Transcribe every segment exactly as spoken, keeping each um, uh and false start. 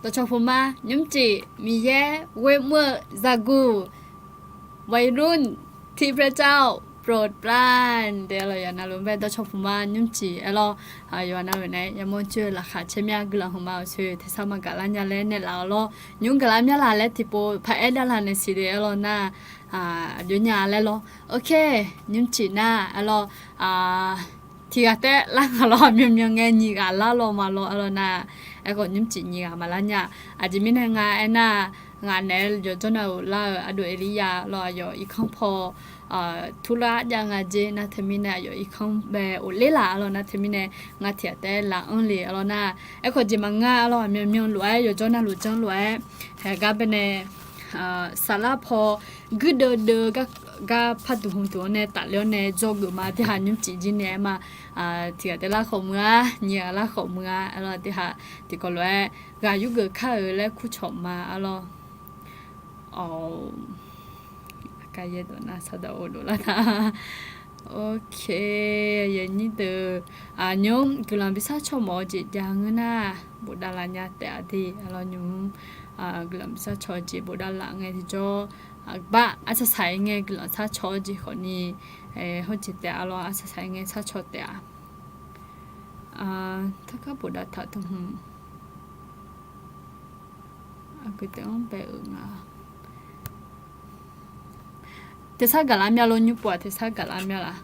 Dawqcawq puq ma, nymrcif, Miqyaer ghoer mr-eu zaqguq, วัยรุ่นที่พระเจ้าโปรดปราน de-a lawq. Yawqha navluf bae dawqcawq puq ma nymrcif aer lawr. Yawqha navluf nae yamawr coer-eu laqkhaq caer mya guiqlanq hmq ma-euq soe tersar maqgaq lar nya laer naeqlaf-awr lawr. Nymr gaqlar mya laq laer tiqpov paq-aer davlaq naeq siq de-a lawr nar, aqjox nya laer lawr. Ok, nymrcif nar aer lawr, tiq ghaq taef lar nga lawr, aqmyanmyan ngae nyiq ghaq lar lawr ma lawr aer lawr nar, aerkhawf nymrcif nyiq ghaq maqlar nya. Aqjeq mirnae nga aernar, ngaq naeq-aer yawqjawr navluf lar-euq ardov Eqliryar lawr, aqyawf irkanr paw turlar jav nga jer nar teumirnae aqyawf irkanr bae of ler laf-a lawr nar teumirnae ngar tiq ghaq taef-aer laf anr le-a lawr nar, aerkhawf jeq maqngeur-a lawr, aqmyanmyan lof-aer yawqjawr navluf janr lof-aer haeq gar baenae saflar paw guirdeuv deuv gar par duq hmq duq-anr nae tafler-awr nae dzawgeuf ma. Tiq ghaq nymrcif jir naeq-aer ma. Tiq ghaq taef lar khawf muiq-a, nyiq ghaq lar khawf muiq-a aer lawr. Tiq ghaq tiqkawv lof-aer ghaq yurgeuf kar-euq laer kurcawq ma-a lawr. Awq, aqkar yaerdawq nar sardawq-eu dovlar ta. Ok, aqnyir deuq, nymr guiqlanq bi sharcaw mawf-eu jeq jav ngeur nar, bofdav laf nya taef-a de-a lawr. Nymr guiqlanq bi sharcaw-eu jeq bofdav laf ngae tiqjawr, aqbar arsaq saq-ir ngae guiqlanq sharcaw-eu jeq khawfni, hawr jeq taef-a lawr, arsaq saq-ir ngae sharcaw taef-a. Taqkar bofdav taq tmq Aqgeu taef-anr bae-euq nga. Tersar gaqlar mya lor, nymr pov-aq tersar gaqlar mya laf.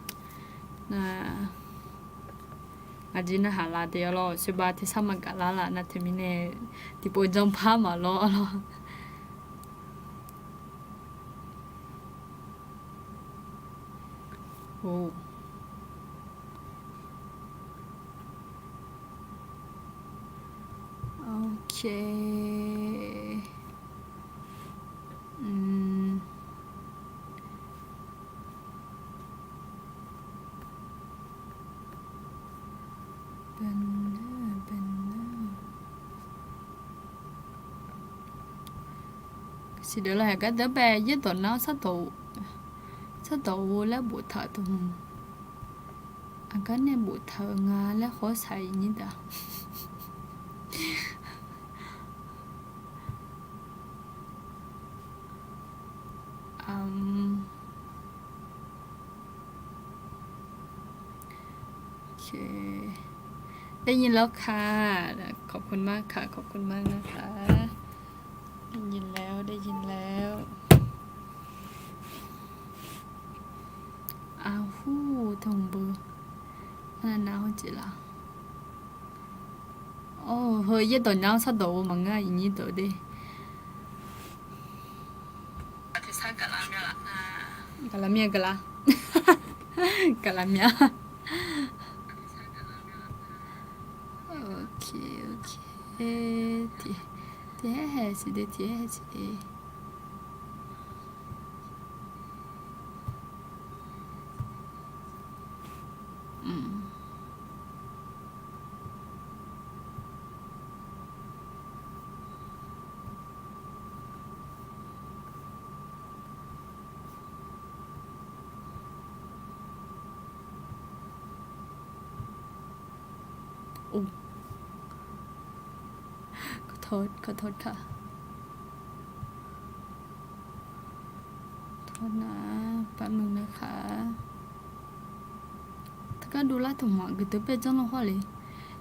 Ngaq jeq narhaq laf de-a lawr, soerba tersar maqgaqlar laf nar teumirnae tiqpov janrpar maqlawr-a lawr. Ok. Siqdeuq lawr haeq gardeuq bae yaerdawq nar sardawq, sardawq ghovlaer boftaq-eu tmq. Aqgar nae boftaq-eu nga laer khawf saq-iq nyir daq.ได้ยินแล้วค่ะ ขอบคุณมากค่ะ ขอบคุณมากนะคะ ได้ยินแล้ว ได้ยินแล้ว Aqhur tmq beu. Arnav nav-anr jeq laf. Awr, heu yaerdawq nya-anr sardawq-eu maqngeur-a, iqnyir deuq de. Gaqlaq mir-a gaqlaq. Gaqlaq mir-a. Ok, ok. Tiq, tiq haer hae siq de, tiq haer hae siq de.ขอโทษ ขอโทษค่ะ โทษนะ แป๊บนึงนะคะ Teugar dovlar tmq-aq, guiqdeuq bae janrlanr hawr le.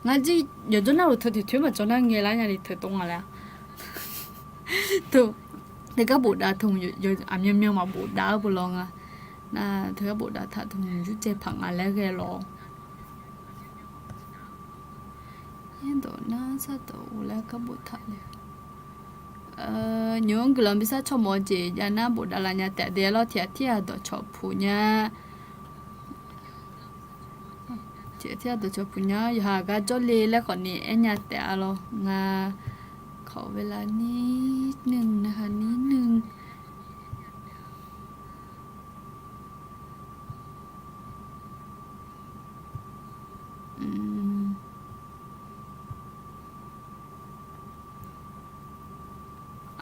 Ngar jir yawqjawr narluf teu tiq toer maqjawr nar ngaelar nya le, teu tov nga laer-a. Teu, teugar bofdav tmq, aqmyanmyan maqbofdav-eu beu lawr nga. Nar teugar bofdav taq tmq yurdzae paq nga laer ghae lawr. Yaerdawq nar sardawq-eu laer gar boftaq le. Nymq-anr guiqlanq bi sharcaw mawf-eu jeq jav nar bofdav laf nya taef de-a lawr, tiq ghaq tirghaq dawqcawq puq nya. Tiq ghaq tirghaq dawqcawq puq nya, yawqha gar jawrle laer khawfni aer nya taef-a lawr. Ngar ขอเวลานิดนึงนะคะ นิดนึง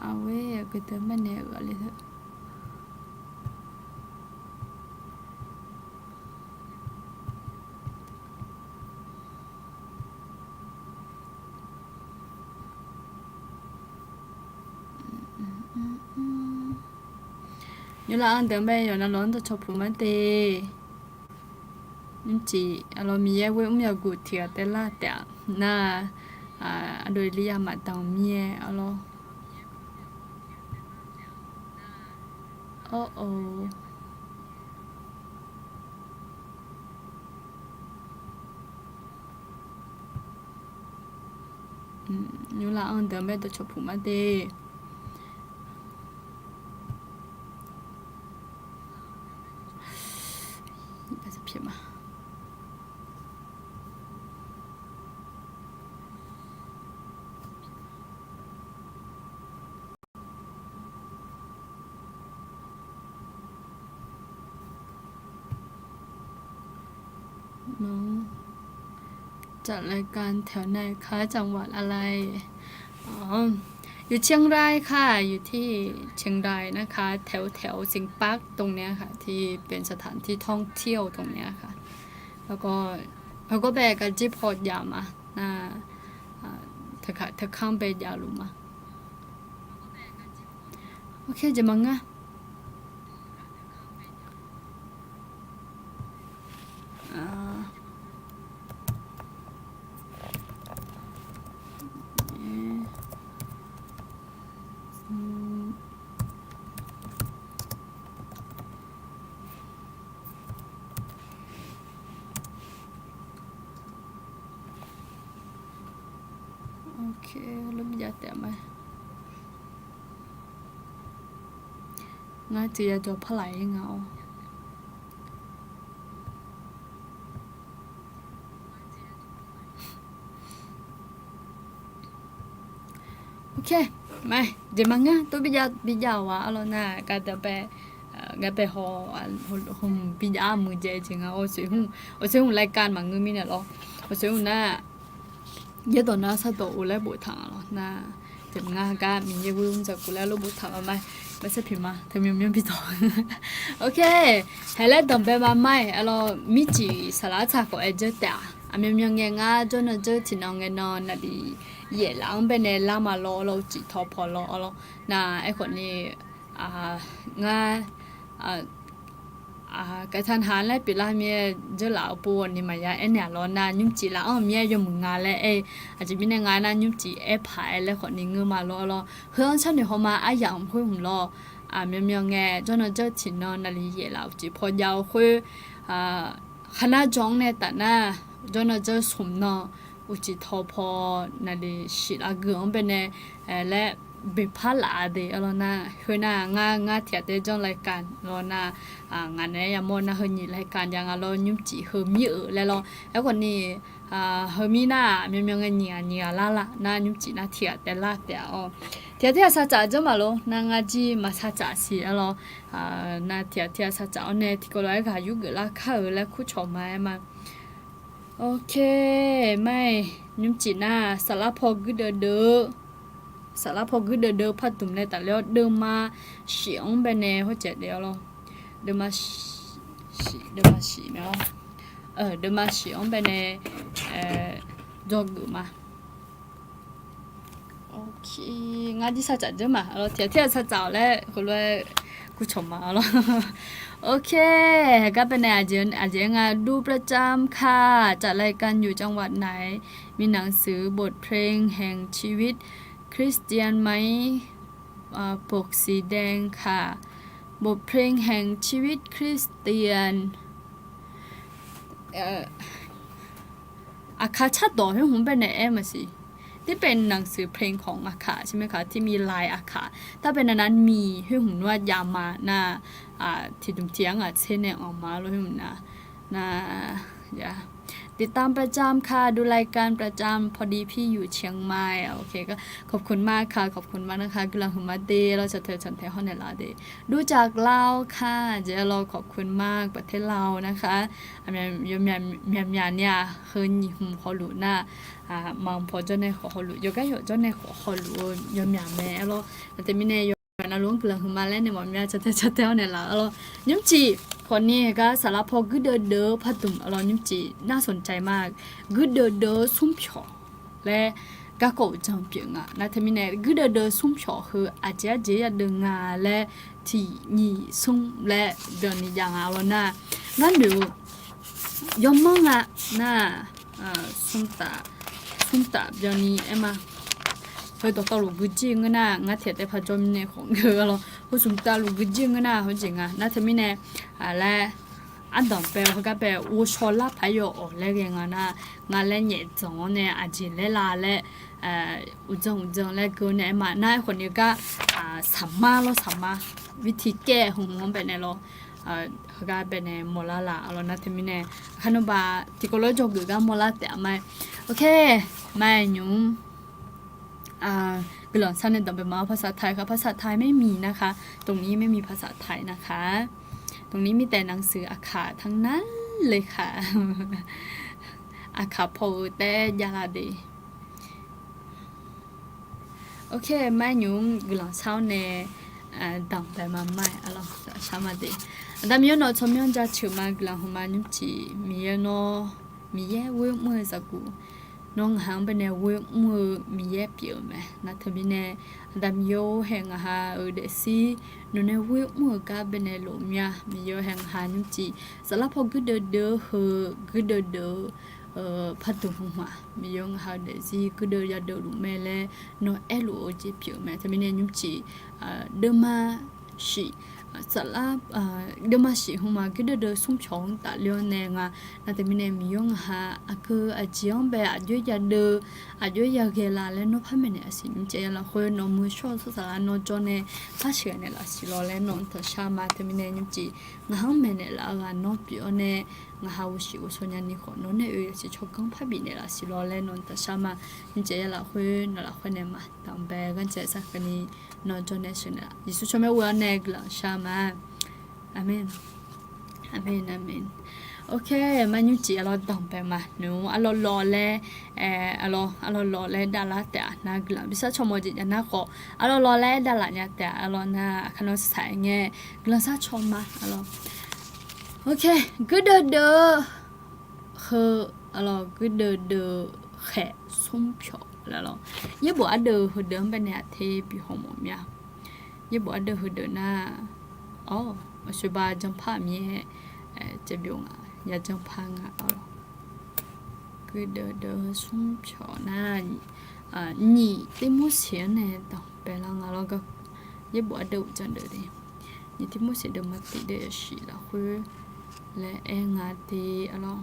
Aqgeu teu marnae ghaq le teu. Nymrlaf-anr deuq-anr bae yawqnan lawq-anr dawqcawq puq mar de. Nymrcif, aqlawq Miqyaer ghoer mr yaguf tiq ghaq taev lar taef-a nar, aqdui Eqliryav maqdanq mir-aer arlawr. Awr-or. Nymrlaf-anr deuq-anr bae dawqcawq puq mar de.จัดรายการแถวไหนคะ จังหวัดอะไร อ๋อ อยู่เชียงรายค่ะ อยู่ที่เชียงรายนะคะ แถวแถวเซ็นต์ปาร์คตรงเนี้ยค่ะ ที่เป็นสถานที่ท่องเที่ยวตรงเนี้ยค่ะ แล้วก็ แล้วก็แบกกันจิ๊บพอดยามา นะ อ่า เธอค่ะ เธอข้ามไปยาวหรือมา โอเค jeq maqngeur. Ok, lor bi jav taef ma. Ngar tiq ya jawr par laf-ir nga-awr. Ok, ma, jeq maqngeur, tov bi jav, bi jav-awq-a arlawr nar, gar deuq bae, gar bae haw, hmq bi jav muiqdzaeq jeq nga-awr, awqsoer hmq รายการ maqngeur mirnae lawr, awqsoer hmq nar, yaerdawq nar sardawq uvlaer boftaq nga lawr nar, jeq maqngeur, gar Miqyaer ghoer mr dzaq kuf laer lor boftaq nga ma, ma sarpiq ma, teumyanr myanr bi dawq. Ok, haeq laer danqbae ma ma-iq arlawr, mircif saflar tsaq khawf aer dzeur taef-a. Aqmyanmyan ngae ngar jawrnan dzeur tiqnan ngae nan naqlif yaef laf-anr baenae lar ma lawr arlawr, uqcif tawqpaw lawr arlawr nar, aerkhawf ni ngar การทานอาหารแลกเปลี่ยน laer pyeuflar mir-aer dzeur laf-eu pov ni maqya aernaeq-a lawr nar, nymrcif laf-anr mir-aer yawmuiq nga laer aer-eu. Aqjeq mirnae nga nar, nymrcif aerpaq-aer laer khawf ni ngeur ma lawr arlawr, heu-anr sharnoeq haw ma aryamq khoer hmq lawr. Aqmyanmyan ngae jawrnan dzeur tiqnan naqlif yaef laf uqcif paw jav-eu khoer, kharnar jawr-anr nae taf nar, jawrnan dzeur smq nan uqcif tawqpaw naqlif shif lar gui-anr baenae laer boeqpar laf-a de arlawr nar, khoernar ngar, ngar tiq ghaq taef janr รายการ lawr nar, ngaq naeq-aer yamawr nar heu nyiq รายการ jav nga lawr, nymrcif heu mir-euq laer lawr. Aerkhawf ni, heu mir nar-aq, myanmyan ngae nyiq ghaq nyiq ghaq lar laf nar, nymrcif nar tiq ghaq taef lar taef-a-awr. Tiq ghaq tiq ghaq sar tsaf dzeur ma lor nar, ngar jir maq sar tsaf siq arlawr. Nar tiq ghaq tiq ghaq sar tsaf-awr nae tiqkawv lof-aer ghaq yurgeuf lar kar-euq laer kurcawq ma-aer ma. Ok, ma-iq, nymrcif nar saflar paw guirdeuv deuv, saflar paw guirdeuv deuv pardmq nae tafler-awr deuvma shif-anr baenae hawrcaev daef-awr lawr. Deuvma shif, deuvma shif mae-awr, deuvma shif-anr baenae dzawgeuf ma. Ok, ngar jir sar tsaf dzeur ma arlawr, tiq ghaq tiq ghaq sar tsaf-awq laer heulof-aer kurcawq ma arlawr. Ok, gar baenae aqjeq-aer nga, ดูประจำ ค่ะ จัดรายการอยู่จังหวัดไหน มีหนังสือบทเพลงแห่งชีวิตคริสเตียนไหม ปกสีแดงค่ะ บทเพลงแห่งชีวิตคริสเตียน Aqkaq cardawq khoer hmq baenae aer maqsiq. ที่เป็นหนังสือเพลงของ Aqkaq ใช่ไหมคะ ที่มีลาย Aqkaq ถ้าเป็นอันนั้นมี khoer hmq nar jav ma nar, tiqdmq tiq-anr ngaq tser nae anq ma lor khoer hmq nar, nar, ติดตามประจำค่ะ ดูรายการประจำ พอดีพี่อยู่เชียงใหม่ โอเค ก็ขอบคุณมากค่ะ ขอบคุณมากนะคะ guiqlanq huiqma de lawr, cawtae cawtae hawr naeqlaf de. ดูจากลาวค่ะ jeq lawr ขอบคุณมาก ประเทศลาวนะคะ myaqmyaq ni-aq heu nyiq hmq hawluf nar, maqpaw jawrnae khawf hawluf, yawqgar yawq jawrnae khawf hawluf-eu yawmyaq mae arlawr. Aqjeq mirnae yawmyaq navluf-anr guiqlanq huiqma laer nae mawf mya cawtae cawtae hawr naeqlaf arlawr. Nymrcif khawfni heugar saflar paw guirdeuv deuv-eu pardmq arlawr, nymrcif nar sanqcaiq ma, guirdeuv deuv-eu smrpyawq laer garkawv uqdzan pyeuf nga. Nar teumirnae guirdeuv deuv smr pyawq heu aqjeq aqjeq yadeuv nga laer tiq nyiq smr laer byanni jav nga lawr nar, ngar noeq-eu yawmanr nga nar, smr taf, smr taf byanni aer ma. Heu dawqtawvluf guijir ngeur nar, ngar tiq ghaq taef par jawr mirnae khawf ngeur-eu lawr, heu smq tafluf guijir ngeur nar heujeq nga. Nar teumirnae laer ardanq bae heugar bae ghovshaw lar paq-aer yaw-awq laer ghae nga nar, ngar laer nyaef dzanq-awr nae aqjeq laer la laer, uqdzan uqdzan laer geur nae aer ma. Nar aerkhawf ni gar, saqmar lawr saqmar, วิธีแก้ hmq-anr baenae lawr, heugar baenae mawrlar laf lawr. Nar teumirnae aqkar nawr ba tiqkawv lof-aer dzawgeuf gar mawrlar taef-a ma. โอเค ma nymr อ่า guiqlanq sar nae danqbae ma. ภาษาไทยค่ะ ภาษาไทยไม่มีนะคะ ตรงนี้ไม่มีภาษาไทยนะคะ ตรงนี้มีแต่หนังสืออาข่าทั้งนั้นเลยค่ะ อาข่า paw-eu taef-aer javlar de. Ok, ma nymr guiqlanq sar-awr nae danqbae ma ma-aer arlawr, shar ma de. Aqda Miqyaer nawq tsawrmyanr jaceuq ma. Guiqlanq hmq ma nymrcif Miqyaer nawr, Miqyaer ghoer mr-eu zaqguq, nawr ngaq-anr baenae ghoer mr-eu Miqyaer pyeuf-euq mae. Nar teumirnae Aqda Miqyaer-or, hae ngaq ha-euq daefzir nawq nae ghoer mr-euq gar baenae lof mya. Miqyaer-or, hae ngaq ha nymrcif saflar paw guirdeuv deuv-eu heu guirdeuv deuv-eu pardmq hmq ma. Miqyaer-or, ngaq ha-euq daefzir guirdeuv yadeuv luf mae laer nawq aerluf-eu jeq pyeuf-eu mae. Teumirnae nymrcif deuvma shif, saflar deuvma shif hmq ma guirdeuv deuv smr pyawq-anr tafler-awr nae nga. Nar teumirnae Miqyaer-or, ngaq ha aqgeu aqjeq-anr bae aqjox-aer yadeuv, aqjox-aer yaghae la laer nawr par maeqnaeq laf siq. Nymrcif ya lafkhoer nawq muiq shawr-eu tsawrhaq lar nawr jawr nae par sheuqghae naeq laf siq lawr laer nawq-anr taqshar ma. Teumirnae nymrcif ngaq-anr maeqnaeq laf-eu ghaq nawr pyeuf-awr nae, ngaq ha ghovshiq ghovshaw nyani khawf nawr nae oe yasiq tsawrganr parbi naeq laf siq lawr laer nawq-anr taqshar ma. Nymrcif ya lafkhoer nawq lafkhoer nae ma danqbae ghanrcae sar keuvni nawr jawr nae sheuqnaeq laf. Yeqsur tsawrmyanr ghoe-awr nae guiqlanq shar ma. Aqmeq. Aqmeq, aqmeq. Ok, ma nymrcif arlawr danqbae ma. Nymr arlawr lawr laer, arlawr, arlawr lawr laer davlar taef-a nar guiqlanq bishar cawmawf jeq jav nar khawf, arlawr lawr laer davlaf nya taef-a arlawr nar, aqkar nawr saq-aer ngae guiqlanq sar caw ma arlawr. Ok, guirdeuv deuv-eu heu arlawr, guirdeuv deuv-eu khaeq smr pyawq laer lawr. Yaerbof ardeuv heudeuv-anr baenae aqte bi haw mawf mya. Yaerbof ardeuv heudeuv nar, awr, aqsoeqba janrpar-aq Miqyaer, caevbyov nga, ya janrpar nga arlawr. Guirdeuv deuv-eu smr pyawq nar, nyiq Tirmorseq-anr nae danqbae lar nga lawr gar. Yaerbof ardeuv uqdzan deuv de, nyiq Tirmorseq deuvma tiq deuv yasiq lafkhoer laer aer nga de arlawr.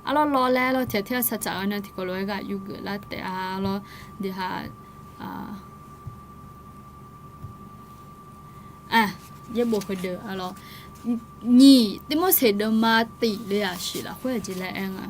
Arlawr lawr laer arlawr tiq ghaq tir-a sar tsaf-eu nar tiqkawv lof-aer ghaq yurgeuf lar taef-a arlawr. Deuq ha, yaerbof heudeuv arlawr, nyiq Tirmorseq deuvma tiq deuv yasiq lafkhoer aqjeq laer aer nga.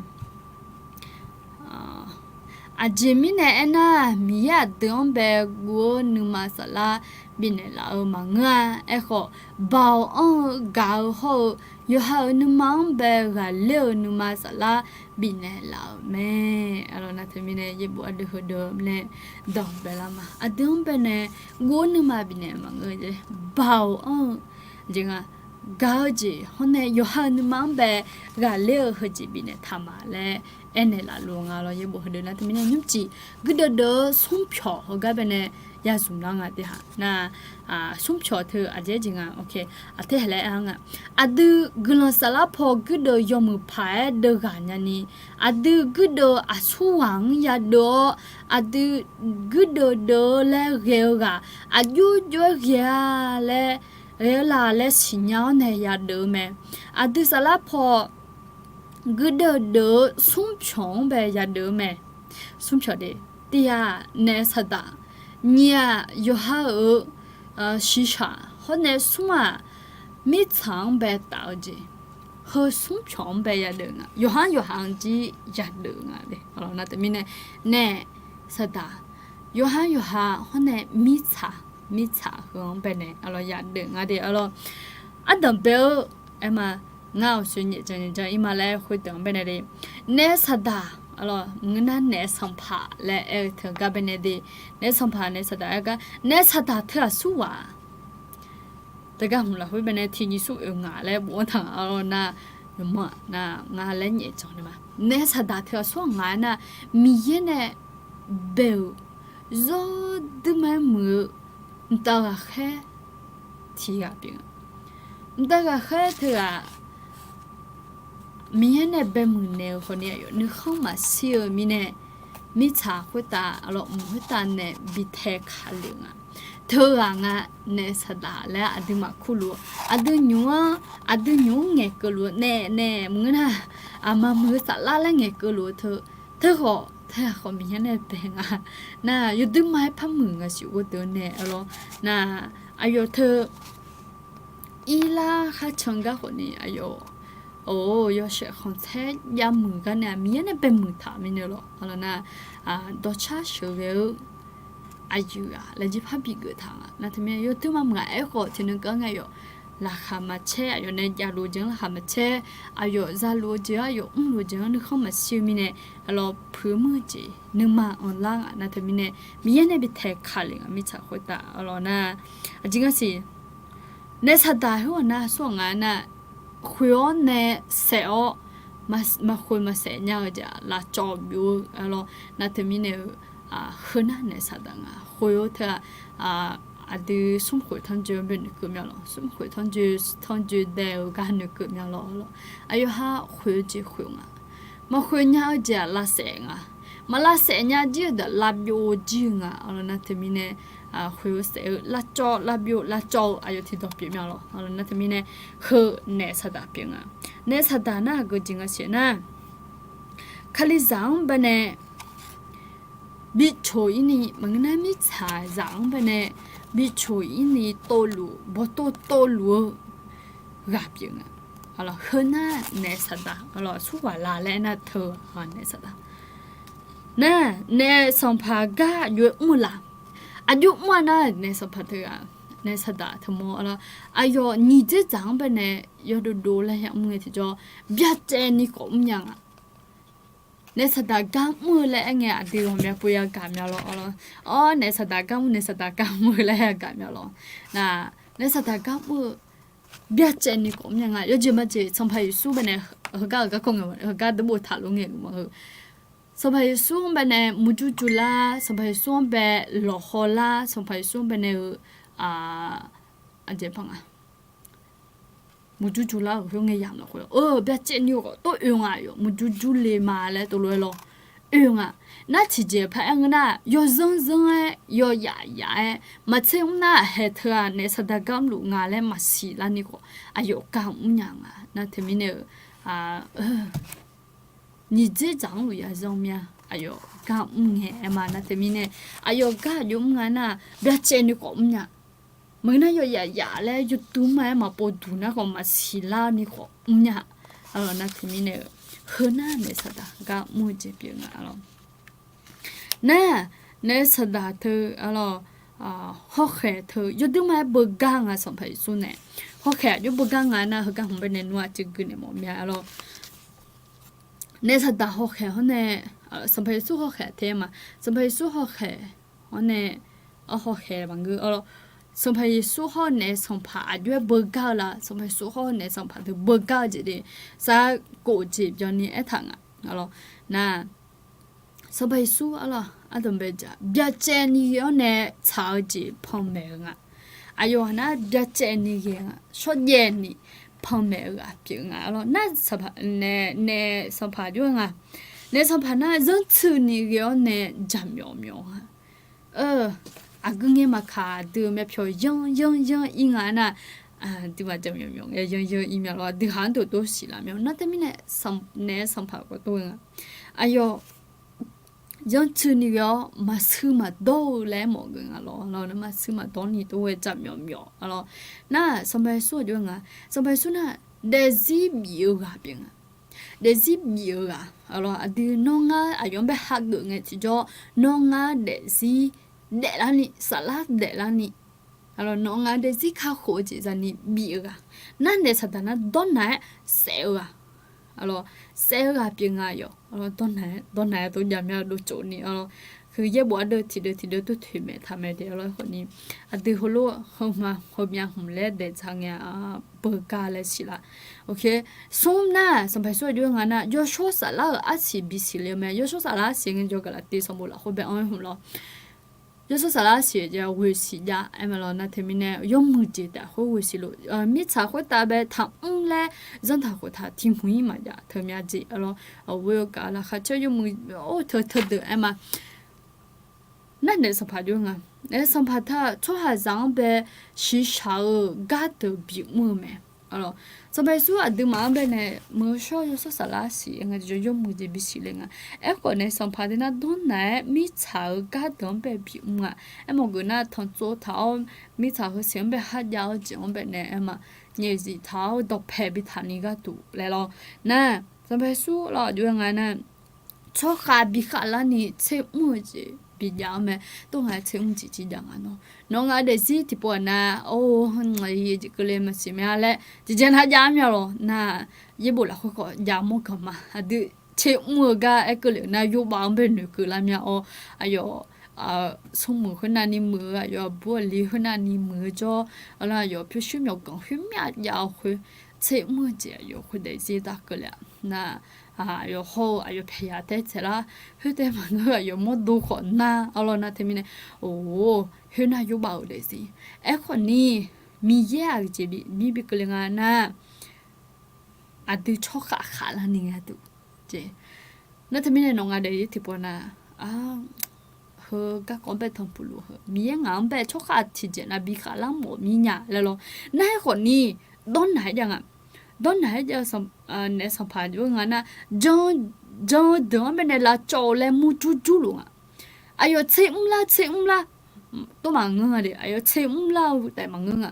Aqjeq mirnae aernar, Miqyaer aqdui-anr bae guv-eu nuima saflar bifnaeq laf-eu maqngeur-a. Aerkhawf, Baoq anr-eu gaq-eu hawr-eu yawqha-euq nuima-anr bae ghaqler-eu nuima saflar bifnaeq laf-euq mae. Arlawr nar teumirnae yaerbof ardeuv heudeuv nae danqbae lar ma. Aqdui-anr baenae guv-eu nuima bifnaeq maqngeur-a. Baoq anr-eu jeq nga, gaq-eu jeq hawr nae yawqha-euq nuima-anr bae ghaqler-eu heujeq bifnaeq taq ma laer aernaeq laf luf nga lawr. Yaerbof heudeuv nar teumirnae nymrcif guirdeuv deuv-eu smr pyawq heugar baenae ya zmq lar nga de ha nar, smr pyawq teu aqjeq jeq nga. Ok, aqteu haq laer aer nga. Aqdui guiqlanq saflar paw guirdeuv yawmuiq paq-aer deuv ghaq nyani, aqdui guirdeuv aqsurghaq-anr yadeuv-awr, aqdui guirdeuv deuv-eu laer ghae-eu ghaq aqjox jox-aer ghae-a laer ghae-eu la laer siqnya-awr nae yadeuv-eu mae. Aqdui saflar paw guirdeuv deuv-eu smr pyawq-anr bae yadeuv-eu mae. Smr pyawq de, tiq ghaq naef saqdaq, nyiq ghaq yawqha-euq shiqshaq hawr nae smr ghaq mirtsaq-anr bae taf-eu jeq, heu smr pyawq-anr bae yadeuv nga. Yawqha-anr yawqha-anr jir yadeuv nga le. Nar teumirnae naef saqdaq, yawqha-anr yawqha hawr nae mirtsaq, mirtsaq heu-anr baenae arlawr yadeuv nga de arlawr. Ardanq bae-eu aer ma, ngar awqsoe nyaef dzaq nyaef dzaq ir ma laer khoerdeuq-anr baenae de. Naef saqdaq arlawr ngeur nar naef sanqpaq laer aer-eu teu gar baenae de. Naef sanqpaq naef saqdaq aer gar naef saqdaq teu aqsurghaq teugar hmq lafkhoer baenae tiq nyiq smr oeq ngaq laer bof-anr taq nga arlawr nar, yawmawr-aq nar ngar laer nyaef dzaq nae ma. Naef saqdaq teu aqsurghaq ngaq-aer nar, Miqyaer nae bae-euq, zawr duirma-aer muiq-eu mqtav ghaqkhaer tiq ghaq pyeuf nga. Mqtav ghaqkhaer teughaq Miqyaer nae bae muiqnaeq-euq khawfni aqyawf nuikhanr maqshir-eu mirnae, mirtsaq khoertav lawq mq khoertav nae bi tae kale-eu nga. Teughaq nga naef saqdaq laer aqduimaf kurluf-eu, aqdui nymq-anr, aqdui nymq-anr ngaeqkeuv luf-eu naef naef maqngeur nar, aqma muiq-eu saflar laer ngaeqkeuv luf-eu teu, teukhawf teughaq khawf Miqyaer nae bae nga. Nar yawduirma-aer par muiq nga siq ghoe deuq nae lawq. Nar aqyawf teu irlar kharcan gar khawfni aqyawf or yawshaef khanqsaer jav muiq gar nae Miqyaer nae bae muiq taq mirnae lawq. Nar dawqcar sheuqghae-eu aqyuif-aq laejae par bigeuf taq nga. Nar teumirnae yawduirma maqaer khawf tiqnan keuv ngae aqyawf laqkhaq maqcaer, aqyawf nae javluf-eu jeq-anr laqkhaq maqcaer, aqyawf zaluf-eu jeq-anr, aqyawf mrluf-eu jeq-anr nuikhanr maqshir-eu mirnae, aqlawq puiq mr-eu jeq nuima anlar nga. Nar teumirnae Miqyaer nae bi tae kale nga mirtsaq khoertav lawq. Nar aqjeq nga siq, naef saqdaq khoer-aq nar aqsur-aq nga nar, khoeq-awr nae saef-awr maqkhoeq maqsaef nya-eu jeq-aq lavcawv byov-eu lawq. Nar teumirnae-eu, heu nar naef saqdaq nga. Khoeq-eu teu-aq, aqdui smrkhoeq tanrjoe-anr bae noeqkeuv mya lawq. Smrkhoeq tanrjoe, tanrjoe daef-eu gar noeqkeuv mya lawq lawq. Aqyawf ha khoeq-eu jeq khoeq nga. Maqkhoeq nya-eu jeq-aq lavsaef nga. Maqlavsaef nya jir-eu deuq lavbyov jir-eu nga lawq. Nar teumirnae khoeq-eu saef-eu lavcawv lavbyov lavcawv-eu aqyawf tiqdawq pyeuf mya lawq. Nar teumirnae heu naef saqdaq pyeuf nga. Naef saqdaq nar aqgeu jeq nga siq nar, Kalizaq-anr baenae bicoq-ir ni maqngeur nar mirtsaqzaq-anr baenae bicoq-ir ni tovluf bawqtov tovluf-eu ghaq pyeuf nga. Heu nar naef saqdaq lawq. Surghaq la laer aernar teu naef saqdaq. Nar naef sanqpaq gar aqjox-aer mr-eu laf. Aqjox mr-a nar naef sanqpaq teughaq, naef saqdaq teumawr lawq. Aqyawf nyiq dzerdzaq-anr baenae yawdovdov laer yamr ngae tiqjawr byacaevni khawf mrnya nga. Naef saqdaq gar mr-eu laer aer ngae aqdui ghawqmya pov yagaq mya lawq. Awr naef saqdaq gar mr, naef saqdaq gar mr-eu laer yagaq mya lawq. Nar naef saqdaq gar mr-eu byacaevni khawf mrnya nga. Yawjeq majeq Sanqpaq Yeqsur baenae heugar-euq garkawv ngae, heugar deuq boftaq lof ngae-eu ma heu. Sanqpaq Yeqsur-anr baenae murjur jurlar, Sanqpaq Yeqsur-anr bae lawqhaw lar, Sanqpaq Yeqsur-anr baenae-eu aqjeq paq nga. Murjur jurlar-euq khoerngae yamq lafkhoer-a, byacaevni khawf tov oe nga yawf, murjur jurle ma laer tov lof-aer lawr oe nga. Nar tiqjeq paq-aer ngeur nar, yawzanr zanr-aer yawyaf yaf-aer maqtser mr nar haeq teu-aq naef saqdaq gar mrluf nga laer maqsiq larni khawf aqyawf gar mrnya nga. Nar teumirnae-eu nyiq dzerdzaq-anr luf yazanr mya aqyawf gar mr ngae aer ma. Nar teumirnae aqyawf gar aqjox mr nga nar byacaevni khawf mrnya. Maqngeur nar yawyaf yaf laer yawtuv ma-aer maqpov duq nar khawf maqsiq larni khawf mrnya. Nar teumirnae-eu heu nar naef saqdaq gar mr-eu jeq pyeuf nga lawq. Nar naef saqdaq teu lawq, hawkhaeq teu yawduir ma-aer beugar nga Sanqpaq Yeqsur nae. Hawkhaeq aqjox beugar nga nar heugar hmq baenae nmr-aq teugeuf naeq mawf mya lawq. Naef saqdaq hawkhaeq hawr nae, Sanqpaq Yeqsur hawkhaeq tae ma. Sanqpaq Yeqsur hawkhaeq hawr nae, hawkhaeq maqngeur lawq. Sanqpaq Yeqsur hawr naef sanqpaq aqjox-aer beugar-eu la, Sanqpaq Yeqsur hawr naef sanqpaq teu beugar-eu jeq de sar kov jeq byanni aertaq nga lawq. Nar Sanqpaq Yeqsur arlawq ardanqbae jaq byacaevni ghae-awr nae tsaq-eu jeq panmaeq-eu nga. Aqyawf nar byacaevni ghae nga, shawrjaev ni panmaeq-eu ghaq pyeuf nga lawq. Nar naef sanqpaq jov-aer nga. Naef sanqpaq nar zanrtsuini ghae-awr nae jaqmyawf myawf nga. Aqgeu ngae maqkaq aqdui-eu myavpyawq yanr yanr yanr ir nga nar, aqduimaf jaqmyawf myawf ngae yanr yanr ir mya lawq. Aqdui haq-anr dov dov siqlar mya nar teumirnae naef sanqpaq khawf tov-eu nga. Aqyawf zanrtsuini ghae-awr maqshuir maqdawr-eu laer mawf geuf nga lawq. Nar maqshuir maqdawr ni tov-aer jaqmyawf myawf lawq. Nar Sanqpaq Yeqsur aqjox nga. Sanqpaq Yeqsur nar daefzir bif-eu ghaq pyeuf nga. Daefzir bif-eu ghaq lawq. Aqdui nawr ngar aqyawf-anr bae hageuf ngae tiqjawr nawr ngar daefzir daeflarni saflar daeflarni, nawq nga daefzir kakhof-eu jeq zani bif-eu ghaq. Nar naef saqdaq nar dawrnaq-aer saef-eu ghaq. Saef-eu ghaq pyeuf nga yawf. Dawrnaq-aer dawrnaq-aer tov jav mya dovtsof ni lawq. Heu yaerbof ardeuv tiqdeuv tiqdeuv toeq toeq maeq taq mae de lawr khawfni, aqdui heulof-aer heuma heumyav hmq laer daefdzaq ngae-a, beugar laer siq laf. Ok, smr nar, Sanqpaq Yeqsur aqjox-aer nga nar, yawshawr saflar-euq arsiq bisiq le-eu mae. Yawshawr saflar arsiq ngae jawr Gaqlaqtiv sanqbof lafkhoer bae anr-aer hmq lawr. Yawshawr saflar arsiq jeq ghoeqsiq jav aer ma lawr nar teumirnae yawmuiq jeq taef khoer ghoeqsiq luf. Mirtsaq khoertav bae taqmr laer zanrtaq khoftaq tiq hmq-ir maqjav teumya jeq lawr. Ghoe-eu gaq laqkhaq caer yawmuiq or teu teudeuq aer ma. Nar naef sanqpaq jov nga. Naef sanqpaq taq tsawrhaqzaq-anr bae shiqshaq-eu gardeuq bimr-eu mae. Sanqpaq Yeqsur aqduimaf-anr bae nae meuq shawr yawshawr saflar siq nga, yawmuiq jeq bisiq le nga. Aerkhawf naef sanqpaq teunar dawrnaq-aer mirtsaq-euq gardeuq-anr bae bimr-a. Aermawf geuf nar tanqtsov taq-awr mirtsaq heusiq-anr bae kharjav-eu jeq-anr bae nae aer ma. Nyaefzif taq-awr dawqpae bitaq ni gharduq laer lawr. Nar Sanqpaq Yeqsur lawr aqjox-aer nga nar, tsawrkhav bi khavlarni tsermr-eu jeq bijav-anr mae. Tov nga tsermr jeq tiqjav nga nawr. Nawr nga daefzir tiqpov-aq nar, or, jeq keuvle maqsiq mya laer tiqjav nar jav-anr mya lawr nar, yaerbof lafkhoer khawf jav mawr ganq ma. Aqdui tsermr-eu gar aer keuvle-euq nar yawbav-anr bae noeqkeuv lar mya-awr, aqyawf smrmuiq khoernav ni muiq-eu, aqyawf aqbur aqli khoernav ni muiq-eu jawr, arlawr aqyawf pyurshuir myawqganq khoermyav jav-eu khoer, tsermr-eu jeq aqyawf khoer daefzir dar keuvle-a. Nar, aqyawf hawr-eu aqyawf paeqya taer tsaeq lar, khoertav maqngeur-eu aqyawf mawrdo khawf nar, arlawr nar teumirnae, or, khoernar yawbav-euq daefzir. Aerkhawfni, Miqyaer aqjeq bi mir bi keuvle nga nar, aqdui tsawrkhav khavlarni gharduq jeq. Nar teumirnae nawq nga daefzir tiqpov nar, heu garkawv-anr bae tanqpuq luf heu Miqyaer ngaq-anr bae tsawrkhav tiqjeq nav bi khavlar mawf mir nya laer lawr. Nar aerkhawfni, dawrnaq-aer jav nga. Dawrnaq-aer jav-eu naef sanqpaq jov-aer nga nar, jan-eu deuq-anr bae nae lavcawv-eu laer murjur jurluf nga. Aqyawf tsermr lar tsermr lar, tov maqngeur nga de, aqyawf tsermr lar-eu taef maqngeur nga.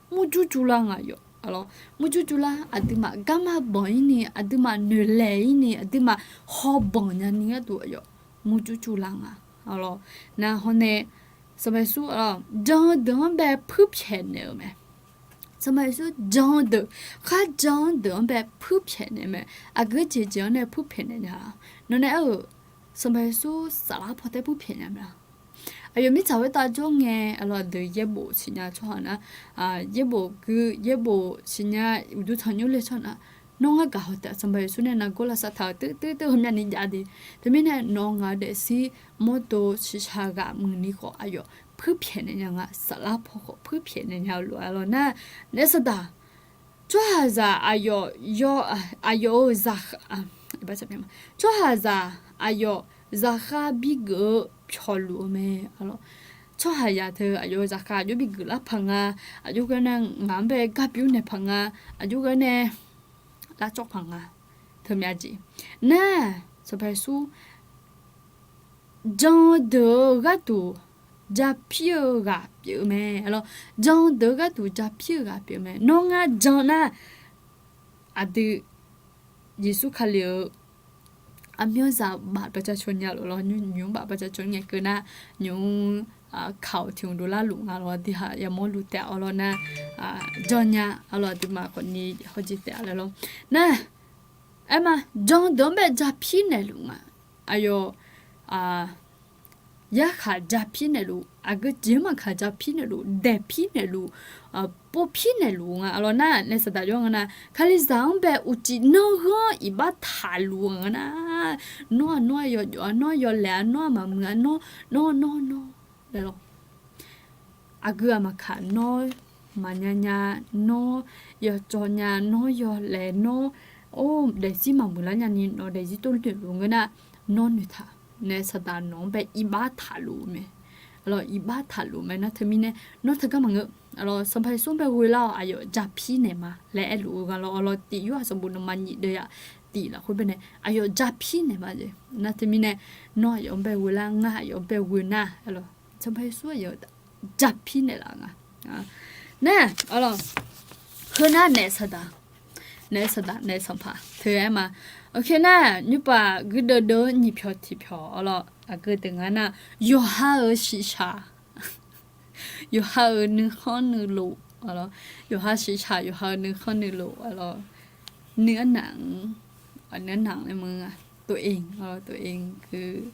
Murjur jurlar nga yawf. Murjur jurlar aqduimaf garma banq-ir ni, aqduimaf noeqlaeq-ir ni, aqduimaf hawbanq nyani gharduq aqyawf murjur jurlar nga. Nar hawr nae Sanqpaq Yeqsur jan-eu deuq-anr bae puirpyaeq naeq-euq mae. Sanqpaq Yeqsur jan-eu deuq, kharjan-anr deuq-anr bae puirpyaeq naeq mae. Aqgeu jeq jeq-anr nae puirpyaeq naeq nya-a. Nawq nae aer-euq, Sanqpaq Yeqsur saflar paw tae puirpyaeq nya mae-a. Aqyawf mirtsaq khoertav jawr ngae, aqlawq deuq yaerbof siqnya tsawrhaq nar, yaerbof gui yaerbof siqnya uqduq tanqnymr le tsawrhaq nar, nawr ngar gaq haw taef-a Sanqpaq Yeqsur nae nargawr lavsav taq-euq teuteuvteuv heumya ni jav de. Teumirnae nawq ngaq-eu daefzir mawrdo shiqshaq ghaq muiqni khawf aqyawf puirpyaeq naeq nya nga, saflar paw khawf puirpyaeq naeq nya-eu lof-a lawr nar, naef saqdaq, tsawrhaqzaq aqyawf, aqyawf-euq zaq, tsawrhaqzaq aqyawf zaqkhav bigeuf-eu pyawqluf-eu mae. Tsawrhaqzaq teu aqyawf-euq zaqkhav aqjox bigeuf lar paq nga, aqjox ghae nae ngaq-anr bae gar bymr naeq paq nga, aqjox ghae nae lavcawv paq nga, teumya jeq. Nar, Sanqpaq Yeqsur jan-eu deuq-eu gharduq japir-eu ghaq pyeuf-eu mae. Aqlawq, jan-eu deuq-eu gharduq japir-eu ghaq pyeuf-eu mae. Nawr ngar jan nar, aqdui Yeqsur Kali-euq aqmyanzaq baf baqcacaw nya lof lawr, nymq-mr baf baqcacaw ngae keuv nar, nymq-mr kaq-awq tiq hmq dovlar luf nga lawr, aqdui ha yamawr luf taef-a lawr nar, jan nya, aqlawq aqduimaf khawfni hawjeq taef-a laer lawr. Nar, aerma, jan-eu deuq-anr bae japir naeqluf nga. Aqyawf yarkhaq japir naeqluf, aqgeu jeq-anr maqkaq japir naeqluf, daeqpir naeqluf, povpir naeqluf nga. Aqlawq nar, naef saqdaq jawr nga nar, Kalizaq-anr bae uqcif nanrghanr iqbax taqluf nga nar, nawr-aq nawr-aq yawjawf-a, nawr-aq yawlaeq-a, nawr-aq maqmuiq-a, nawr, nawr, nawr, nawr laer lawr. Aqgeu-aq maqkaq, nawr maqnya nya, nawr yawcawv nya, nawr yawlaeq, nawr, or, daefzir maqmuiqlar nyani nawq daefzir tov noeqluf ngeur nar, nawr noeqtaq, naef saqdaq nawq-anr bae iqbax taqluf-eu mae. Aqlawq iqbax taqluf mae nar teumirnae, nawr teugar maqngeur. Aqlawq Sanqpaq Yeqsur-anr bae ghoelar-awq aqyawf japir naeqma laer aerluf-eu nga lawr. Aqlawq tiq Yorhaq sanqbof nawmaf nyiq deuv yaf tiq lafkhoer bae nae aqyawf japir naeqma jeq. Nar teumirnae, nawr aqyawf-anr bae ghoelar, ngar aqyawf-anr bae ghoe nar, Sanqpaq Yeqsur aqyawf japir naeqlaf nga. Nar, aqlawq, heunar naef saqdaq, naef saqdaq naef sanqpaq teu-aer ma. Oke nar, nymrpav guirdeuv deuv-eu nyiq pyawq tiq pyawq aqlawq aqgeu deuq nga nar, yawqha-euq shiqshaq, yawqha-euq nuikhanr nuilof, yawqha shiqshaq yawqha-euq nuikhanr nuilof aqlawq, nuiarnaq-anr, nuiarnaq-anr laer maqngeur-a, ตัวเอง, ตัวเอง gui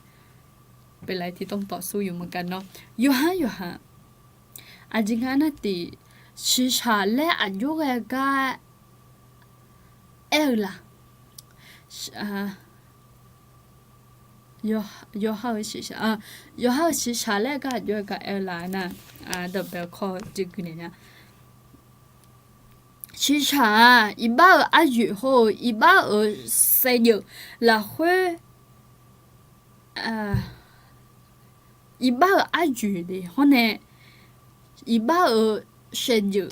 ไปไลฟ์ที่ต้องต่อสู้อยู่เหมือนกันเนาะ yawqhar yawqha. Aqjeq nga nar tiq, shiqshaq laer aqjox ghae gar aer-eu laq? Yawqha-euq shiqshaq, yawqha-euq shiqshaq laer gar aqjox ghae gar aer-eu laq nar, dawqbae kawr jeq gui naeq nya. Shiqshaq-aq, iqbax-euq aryoeq hawr-eu iqbax-euq saevdzeuf lafkhoer, iqbax-euq aryoeq le hawr nae, iqbax-euq saevdzeuf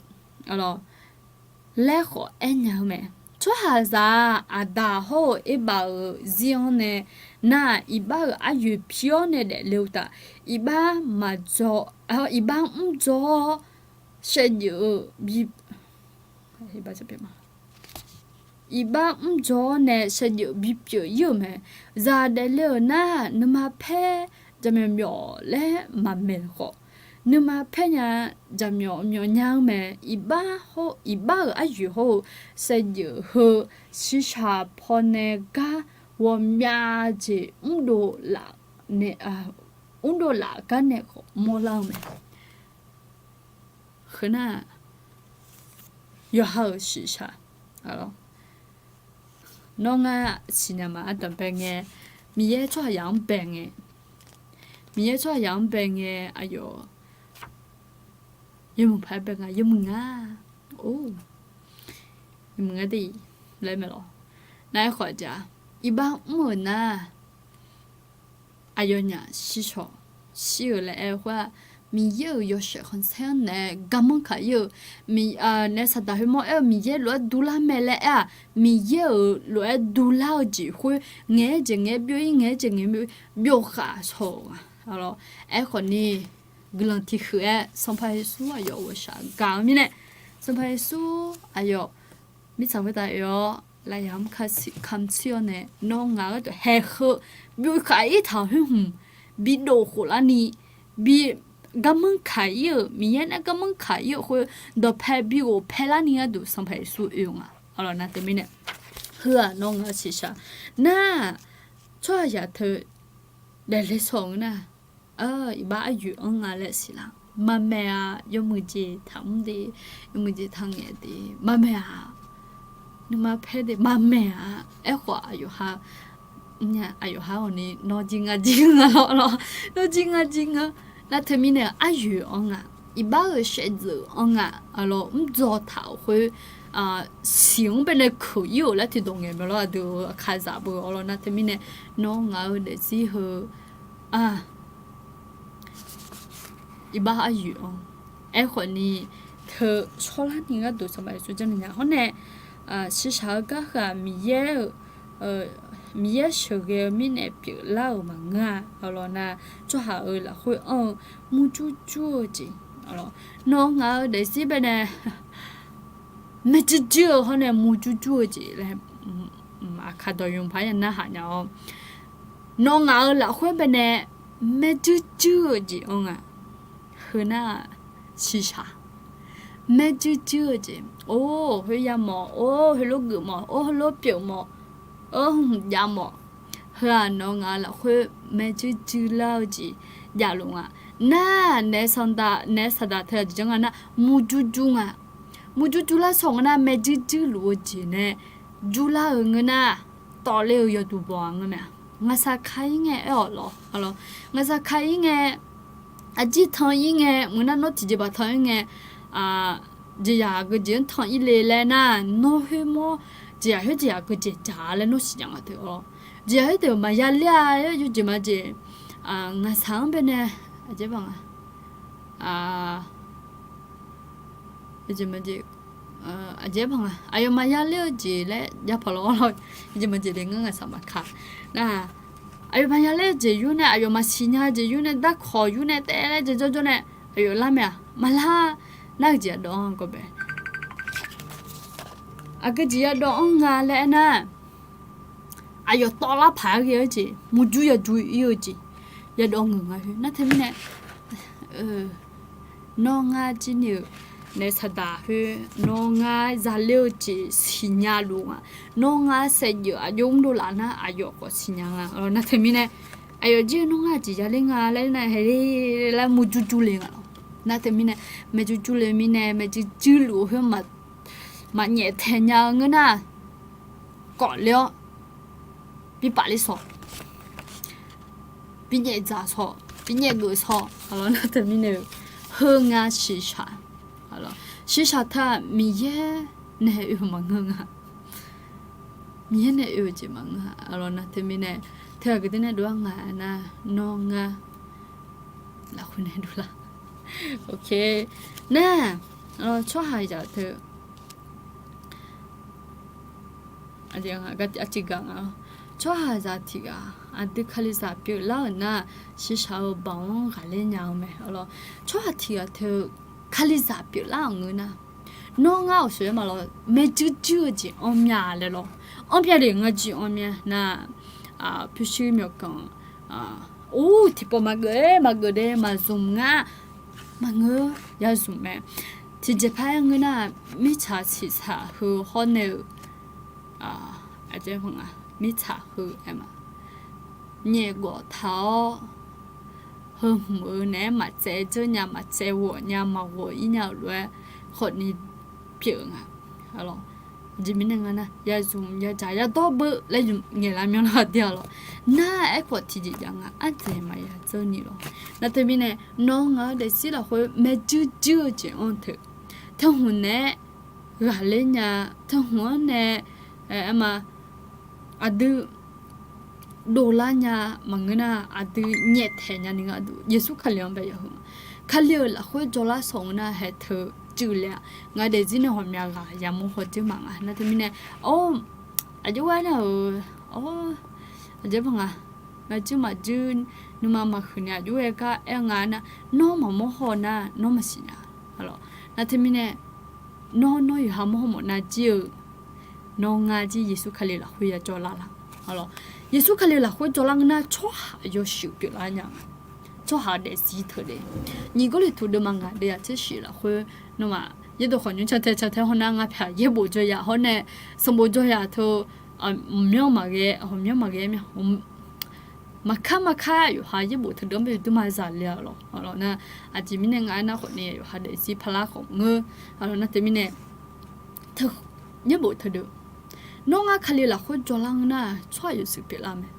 laer khawf aer nya-eu mae. Tsawrhaqzaq-aq, aqda hawr-eu Erbav-euq zir-anr nae nar-aq, iqbax-euq aryoeq pi-awr nae daefle-eu uqtaf, iqbax maqdzaw, iqbax mrdzaw-awr saevdzeuf-eu bi Iqbax mrdzaw-awr nae saevdzeuf bipyeuf ir-euq mae. Zaq daefle-euq nar, nuima paer jaqmyawf myawf laer maqmaeq khawf, nuima paer nya jaqmyawf myawf nya-eu mae. Iqbax-euq aryoeq hawr-eu saevdzeuf heu shiqshaq pawnae gar ghawqmyav jeq mrdov laf, mrdov laf gar nae khawf mawrlar-eu mae. Heu nar-aq, yawqha-euq shiqshaq, nawr ngar siqnya ma ardanq bae ngae, Miqyaer tsawrhaqzaq-anr bae ngae, Miqyaer tsawrhaqzaq-anr bae ngae, aqyawf yawmuiq paq-aer bae nga, yawmuiq nga, or, yawmuiq nga de laer mae lawr. Nar aerkhawf jeq-aq, iqbax mr-euq nar, aqyawfnyaf shirshawq shir-euq laer aer-eu khoer-aq, Miqyaer-euq yawshaef khanqsaer-anr naeq-aer garmanr kaq ir-euq, naef saqdaq khoermawr aer-eu Miqyaer lof-aer duvlar mae laer aer-aq, Miqyaer-euq lof-aer duvlar-eu jeq khoer ngaeq-aer jeq ngaeq-aer byov ir, ngaeq-aer jeq ngaeq-aer byov ir, byov khaq shawq-euq nga. Aerkhawf ni, guiqlanq tiqhuiq-aer Sanqpaq Yeqsur aqyawf ghawqshaq gaq-eu mirnae, Sanqpaq Yeqsur aqyawf mirtsaq khoertav oe-awr lafyaq-anr kamq tsir-awr nae, nawr ngaq-euq gharduq haeq heu byov khaq ir taq-euq khoer hmq bidov khoflarni, bi garmanr kaq ir-euq, Miqyaer nae garmanr kaq ir-euq khoer dawqpae bi ghofpae larni gharduq Sanqpaq Yeqsur oe-eu nga. Aqlawq nav teumirnae, heu-aq nawr ngaq-euq shiqshaq nar-aq, tsawrhaqzaq teu daefle sawq-eu nar, iqbax aryoeq-anr nga laer siqlar, maqmaeq-aq, yawmuiq jeq taqmr de, yawmuiq jeq taqngaeq de, maqmaeq-aq, nuima paer de, maqmaeq-aq. Aerkhawf aqyawf ha, aqyawf ha-awq ni nawr jir nga jir nga lawr lawr, nawr jir nga jir nga. Nar teumirnae aryoeq-anr nga, iqbax-euq shaevdzeuf-anr nga, aqlawq mrdzaw taq-euq khoer, siq-anr baenae keuq ir-euq laer tiqdawq ngaeq mae lawr, aqdui-euq aqkaqzaq beu-awr lawr. Nar teumirnae nawr ngaq-euq daefzir heu iqbax aryoeq-anr. Aerkhawf ni, teu shawrlarni gharduq Sanqpaq Yeqsur janrnaeq nya hawr nae, shiqshaq-eu gar heu-aq Miqyaer-euq, Miqyaer sheuqghae-eu mirnae pyeuflar-euq maqngeur-a. Aqlawq nav tsawrhaq-euq lafkhoer anr-eu murjur jur-eu jeq, nawr ngaq-euq daefzir baenae maeqjuir juir-eu hawr nae murjur jur-eu jeq laer, aqkaq dawq yawqpaq-aer ya narhaq nya-awr, nawr ngaq-euq lafkhoer baenae maeqjuir juir-eu jeq-anr nga. Heu nar-aq, shiqshaq maeqjuir juir-eu jeq, or, khoer yamawf, or, heulof geufmawf, or, heulof pyeufmawf, or, hmq javmawf. Heu-aq nawr ngaq-euq lafkhoer maeqjuir juirlar-eu jeq javluf nga. Nar naef saqdaq, naef saqdaq teu aqjeq janr nga nar, murjur jur nga. Murjur jurlar sawq ngeur nar, maeqjuir juirluf-eu jeq nae jurlar-euq ngeur nar, tawvler-eu yawduq baw-a ngeur mae-a. Ngaqsaq ka ir ngae aer-awq lawr, ngaqsaq ka ir ngae, aqjir tan ir ngae, mq nar nawr tiqjeqbaq tan ir ngae, jeqzaq aqgeujeq-anr tan ir le laer nar, nawr khoermawr jeqzaq khoer jeqzaq aqgeujeq dzaq-a laer nawr siqnya nga teu-awr, jeqzaq khoer deuq maqya ler-a laer yawjeq majeq, ngaqsaq-anr baenae aqjeq ba nga, aqjeq ba nga, aqyawfmaf ya ler-eu jeq laer yapaq lawr-awr lawr, aqjeq majeq le ngeur ngaqsaq maqka nar, aqyawfmaf ya ler-eu jeq yur nae aqyawfmaf siqnya jeq yur nae darkawq yur nae taev laer jajawr jawr nae aqyawf lar mae-aq maqlar. Nar-eu jeq yadawv-anr gawbae, aqgeujeq yadawv-anr nga laer aernar, aqyawf tawvlar paq-aer ghae-eu jeq, murjur yajur ir-eu jeq yadawv ngeur nga khoer nar teumirnae, nawr ngar jir ni-euq naef saqdaq khoer nawr ngar zaler-eu jeq siqnya luf nga. Nawr ngar saevdzeuf aqjox mrdov laf nar aqyawf khawf siqnya nga. Nar teumirnae Aqyawf jir nawr ngar aqjeq yaler nga laer nar, hae ler laer murjur jur le nga lawq. Nar teumirnae, maeqjuir jur le mirnae, maeqjuir juir luf-eu khoer maqnyaef taeq nya-eu ngeur nar, kawf ler-awr, bi paf ler sawq, bi nyaef dzaq sawq, bi nyaef geuf sawq. Aqlawq nar teumirnae-eu, heu nga shiqshaq. Shiqshaq teu-aq Miqyaer nae oe-eu maqngeur nga. Miqyaer nae oe-eu jeq maqngeur-a. Aqlawq nar teumirnae, teu aqgeu deuq nae dov-ar nga nar, nawr ngar lafkhoer nae dovlar. Nar, tsawrhaqzaq teu Aqjeq gaq nga, tsawrhaqzaq tiq ghaq aqdui Kalizaq pyeuflar-euq nar, shiqshaq-eu baoq-anr ghaqler nya-eu mae. Aqlawq tsawrhaq tiq ghaq teu Kalizaq pyeuflar-euq ngeur nar, nawr ngar awqsoeq-aer maqlawq, maeqjuir juir-eu jeq anrmya laer lawq. Anrmya le ngar juir anrmya nar, pyurshuir myawqganq or tiqpawf maqgeuf-aer maqgeuf dae maqzmq ngar, maqngeur, ya zmq mae. Tiqjeqpar-aer ngeur nar, mirtsaq siqsaq heu hawr nae-euq, mirtsaq heu aer ma, nyaef gawf taq-awr, heu hmq-eu naeq-aer maqtsaev dzeur nya, maqtsaev ghawq nya, maqghawq-ir nya-euq lof-aer khawfni pyeuf-eu nga. Aqjeq mirnae nga nar, ya zmq ya dzaq ya dawr beu laer zmq ngaeqlar myanrlar-a de-a lawq. Nar aerkhawf tiqjeq jav nga, ardzaeq maqya dzeur ni lawq. Nar teumirnae, nawr ngaq-eu daefzir lafkhoer maeqjuir juir-eu jeq anr teu, teuhmq naeq-aer ghaqler nya, teuhmq-anr nae, aer ma, aqdui dovlar nya maqngeur nar, aqdui nyaeftaeq nya ni nga duq, Yeqsur Kali-anr bae yaheu ma. Kali-euq lafkhoer jawrlar sawq ngeur nar, haeq teu juif le-a. Ngaq daefzir nae ghawqmya ghaq yamawr haw dzeur ma nga. Nar teumirnae, or, aqjox-aer nar-euq, or, aqjeq baq nga, maqjuir maqjuir, nuima maqhuiq ni aqjox-aer gar aer nga nar, nawr maqmawr haw nar, nawr maqsiq nya. Nar teumirnae, nawr, nawr yawqha mawr haw mawf nar jir-eu, nawr ngar jir Yeqsur Kali lafkhoer ya jawrlar la. Yeqsur Kali lafkhoer jawrlar ngeur nar, tsawrhaq yawshuif pyeuflar nya nga. Tsawrhaq-eu daefzir teu de, nyiq Gawrliqtu deuvma ngaq deuv-aq tser shif lafkhoer, nawmaf yaerdawq khawf nymr cantae cantae haw nar, ngar pyaeq yaerbof jawr yaf hawr nae, sanqbof jawr yaf teu, myanr maqghae, ghawqmyanr maqghae mya, maqkar maqkar yawqha yaerbof teudeuq-anr bae dur ma zaqle-a lawq. Aqlawq nar, aqjeq mirnae nga aernar khawfni yawqha daefzir parlar khawf ngeur. Aqlawq nar teumirnae, yaerbof teudeuq, nawr ngar Kali lafkhoer jawrlar ngeur nar, tsawrhaq yawshuif pyeuflar mae.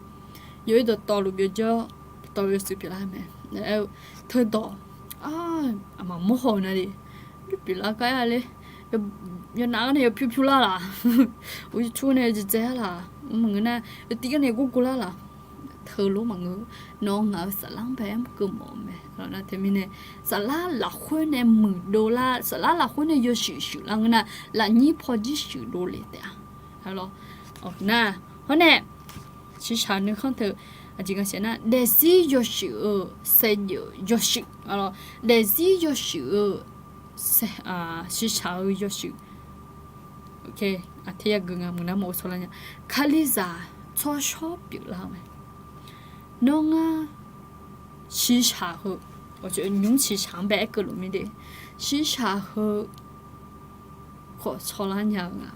Yawqha dawqtawvluf byovjawr, dawqtawvluf yawshuif pyeuflar mae. Aer-eu teudawq, aqmaq mawr haw-eu nar le, pyeuflar gar aer-a le, yawnav-anr nae yawpyur pyur lar laq, uqyur tur nae yawdzae dzae-ar laq, maqngeur nar yawtiv gar nae gor gor lar laq, teulof maqngeur. Nawr ngaq-euq saflar-anr bae aer mr keuv mawf-eu mae. Nar teumirnae, saflar lafkhoer nae muiqdov lar, saflar lafkhoer nae yawshuif shuif lar ngeur nar, lafnyir pawjir shuif dovle taef-a. Nar, hawr nae, shiqshaq nuikhanr teu, aqjeq nga siq nar, daefzir yawshuif-eu saevdzeuf yawshuif, daefzir yawshuif-eu, shiqshaq-eu yawshuif. Aqtaq yagui nga muiqnar mawf-eu sawrlar nya. Kalizaq tsawrshawr pyeuflar-eu mae. Nawr ngar shiqshaq heu, nymr shiqshaq-anr bae aer keuv luf mir de, shiqshaq heu khawf tsawrlar nya-eu nga.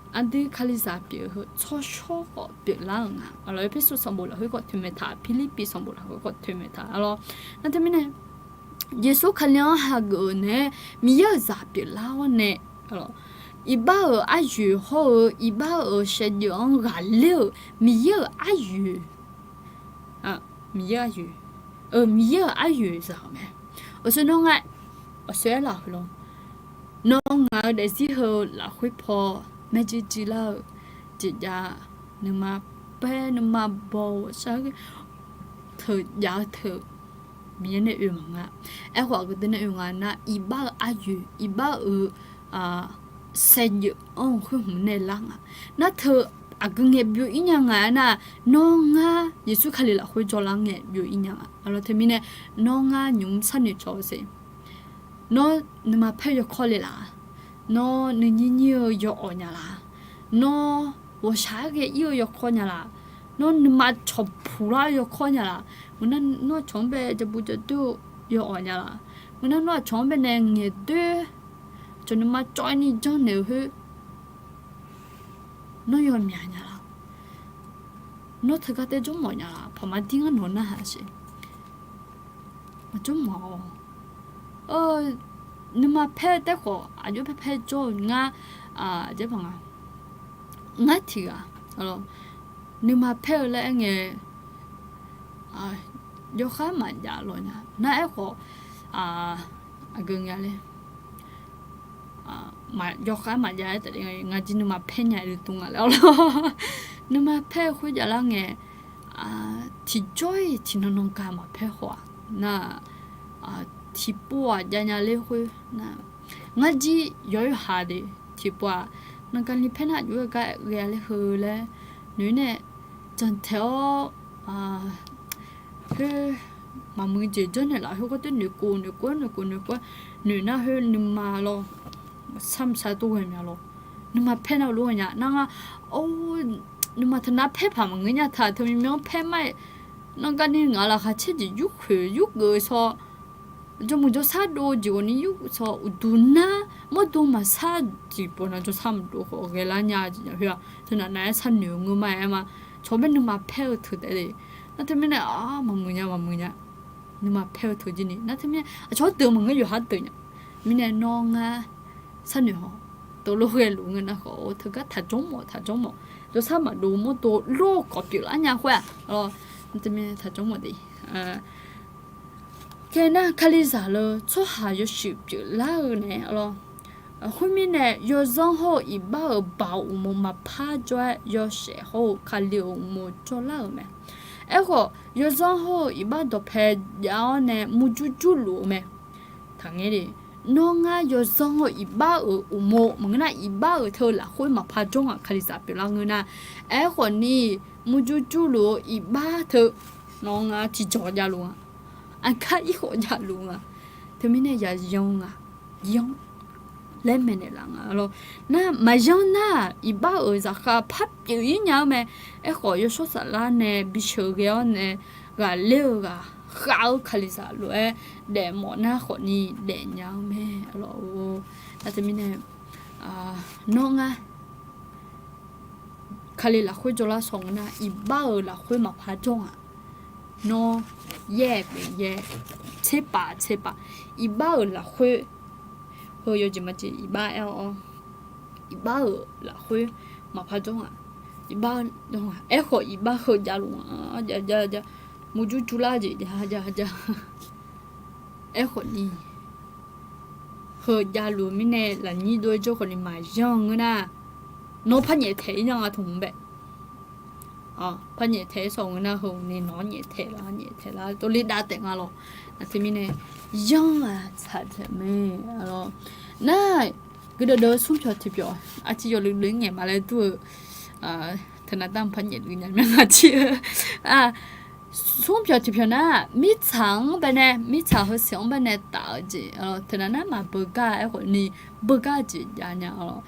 Aqdui Kalizaq pyeuf heu tsawrshawr khawf pyeuflar-euq nga. Aqlawq Erpersu sanqbof lafkhoer khawf toeqmaeq taq, Pirlirpiv sanqbof lafkhoer khawf toeqmaeq taq. Aqlawq nar teumirnae, Yeqsur Kali-anr hageuf-euq naeq-aer Miqyaer-euq zaq pyeuflar-awr nae, iqbax-euq aryoeq hawr-eu iqbax-euq shaevdzeuf-anr ghaqler-euq Miqyaer-euq aryoeq, Miqyaer aryoeq, Miqyaer-euq aryoeq zaq-euq mae. Awqshoe nawr nga, awqshoe aer laf heu lawr, nawr ngaq-eu daefzir heu lafkhoer paw maerjuir juir lar-eu jeq jav, nuima paer nuima baw-eu shar teu jav-eu teu Miqyaer nae oe maqnga. Aerkhawf aqgeu deuq nae oe nga nar, iqbax-euq aryoeq, iqbax-euq saevdzeuf-anr khoer hmq nae lar nga. Nar teu aqgeu ngae byov-ir nya nga aernar, nawr ngar Yeqsur Kali lafkhoer jawrlar ngae byov-ir nya nga. Aqlawq teumirnae, nawr ngar nymq-mr sharnoeq cawq-eu seq. Nawr nuima paer yawkawr le laf? Nawr nuinyir nyir-eu yawawq nya laf? Nawr ghawqshaq-aer ghae-ir-eu yawkawr nya laf? Nawr nuima cawq puq lar-eu yawkawr nya laf? Ngeur nar nawr aqcawq-anr bae jabu jadoer-eu yawawq nya laf? Ngeur nar nawr aqcawq-anr bae nae ngaeqdoer, cawq nuima cawv-aer ni janrnaeq-eu khoer nawr yawmyaq nya laf? Nawr teugar tae jawrmawf nya-a, paqma dir ngar nawq narhaq siq. Maqjawr mawf-awq. Nuima paer-eu taef khawf aqjox paer paer jawr-eu ngar, aqjeq paq nga, ngar tiq ghaq nuima paer-eu laer aer ngae, yawkhav maqjav lawq nya nar aerkhawf, aqgeu nga le, yawkhav maqjav-aer taf le nga jir nuima paer nya-eu dui tmr nga laer-awr lawr. Nuima paer-eu khoerjav lar ngae, tiqjawr-iq tiqnan nan gaq maqpaer khawf-aq nar, tiqpov-aq jav nya ler khoer nar, ngar jir yawqha de tiqpov-aq, nan gaqli paer nar aqjox-aer gar ghae-a ler heu laer noeq nae jantaeq-awr, khoer maqmuiq jeq janrnaeq laf khoer gawr tae noeqkov noeqkov noeqkov noeqkov noeq nar khoer nuima lawr, sar maqsar tov ghae mya lawr. Nuima paer nar lof-aer nya nar ngar, or, nuima teunav paer paq maqngeur nya taq teumyanr paer mar-aer, nan gaqli ngaq laqkhaq caer jeq yurkhoeq yurgeuf saw jawrmuiq jawrsar dov jeq ghawqni yur saw uqduq nar mawrdo maqsar jeq pov nar jawrsar maqdov khawf ghae lar nya jeq nya khoer-aq teunav nav-aer sharnoeq-eu ngeur ma-aer ma. Cawq bae nuima paer-eu teu taef le. Nar teumirnae-a maqmuiq nya maqmuiq nya. Nuima paer-eu teu jir ni nar teumirnae aqcawq-anr deuq maqngeur yawqha deuq nya. Mirnae nawr ngar sharnoeq haw, teulof ghae luf ngeur nar khawf-or teugar taq jawr mawf taq jawr mawf. Jawrsar maqdov mawrdo lor kawq pyeuflar nya khoer-aq, teumirnae taq jawr mawf de. Kae nar kalizaq le tsawrhaq yawshuif pyeuflar-eu nae lawr. Khoermirnae yawzanr hawr-eu iqbax-euq baoq uqmov maqpar jawr-aer yawshaef hawr-eu kali-euq uqmov jawrlar-euq mae. Aerkhawf yawzanr hawr-eu iqbax dawqpae jav-awr nae murjur jurluf-eu mae. Taqngaer de, nawr ngar yawzanr hawr-eu iqbax-euq uqmov maqngeur nar iqbax-euq teu lafkhoer maqpar jawr ngaq kalizaq pyeuflar ngeur nar, aerkhawf ni murjur jurluf-eu iqbax teu nawr ngar tiqjawq javluf nga, aqkar irkhawf javluf nga. Teumirnae ya yanr nga, yanr laer maeqnaeq laf nga lawr. Nar maqyanr nar iqbax-euq zaqkhav par pyeuf-ir nya-eu mae. Aerkhawf yawshawr saflar nae bisheuq ghae-awr nae ghaqler-eu ghaq khav-eu kalizaq lof-aer daefmawf nar khawf ni daefnya-eu mae lawr-or. Nar teumirnae nawr ngar kali lafkhoer jawrlar sawq ngeur nar iqbax-euq lafkhoer maqpar jawr ngaq. Nawr yaer pyeuf yaer, tserpaf tserpaf, iqbax-euq lafkhoer, heu yawjeq majeq iqbax aer-awr, iqbax-euq lafkhoer maqpar jawr ngaq. Iqbax jawr ngaq aerkhawf iqbax heu javluf nga, jav jav jav, murjur jurlar jeq jav jav jav. Aerkhawf ni heu javluf mirnae lafnyir dov-aer jawr khawf ni maqyanr ngeur nar, nawr par nyaeftaeq-ir nya nga tmq bae. Par nyaeftaeq-ir sawq ngeur nar heu ni nawq-anr nyaeftaeq lar nyaeftaeq lar tov le dav taef nga lawr. Nar teumirnae yanr-aq tsaq taef mae. Nar guirdeuv deuv smr pyawq tiqpyawq aqciv yawluiv luiv ngaeq ma laer dur-eu teunav dar mq par nyaef luiv nya mya nga ciq-eu smr pyawq tiqpyawq nar mirtsaq-anr baenae mirtsaq heusiq-anr baenae taf-eu jeq teunav nar maqbeugar aerkhawf ni beugar-eu jeq javnya lawr.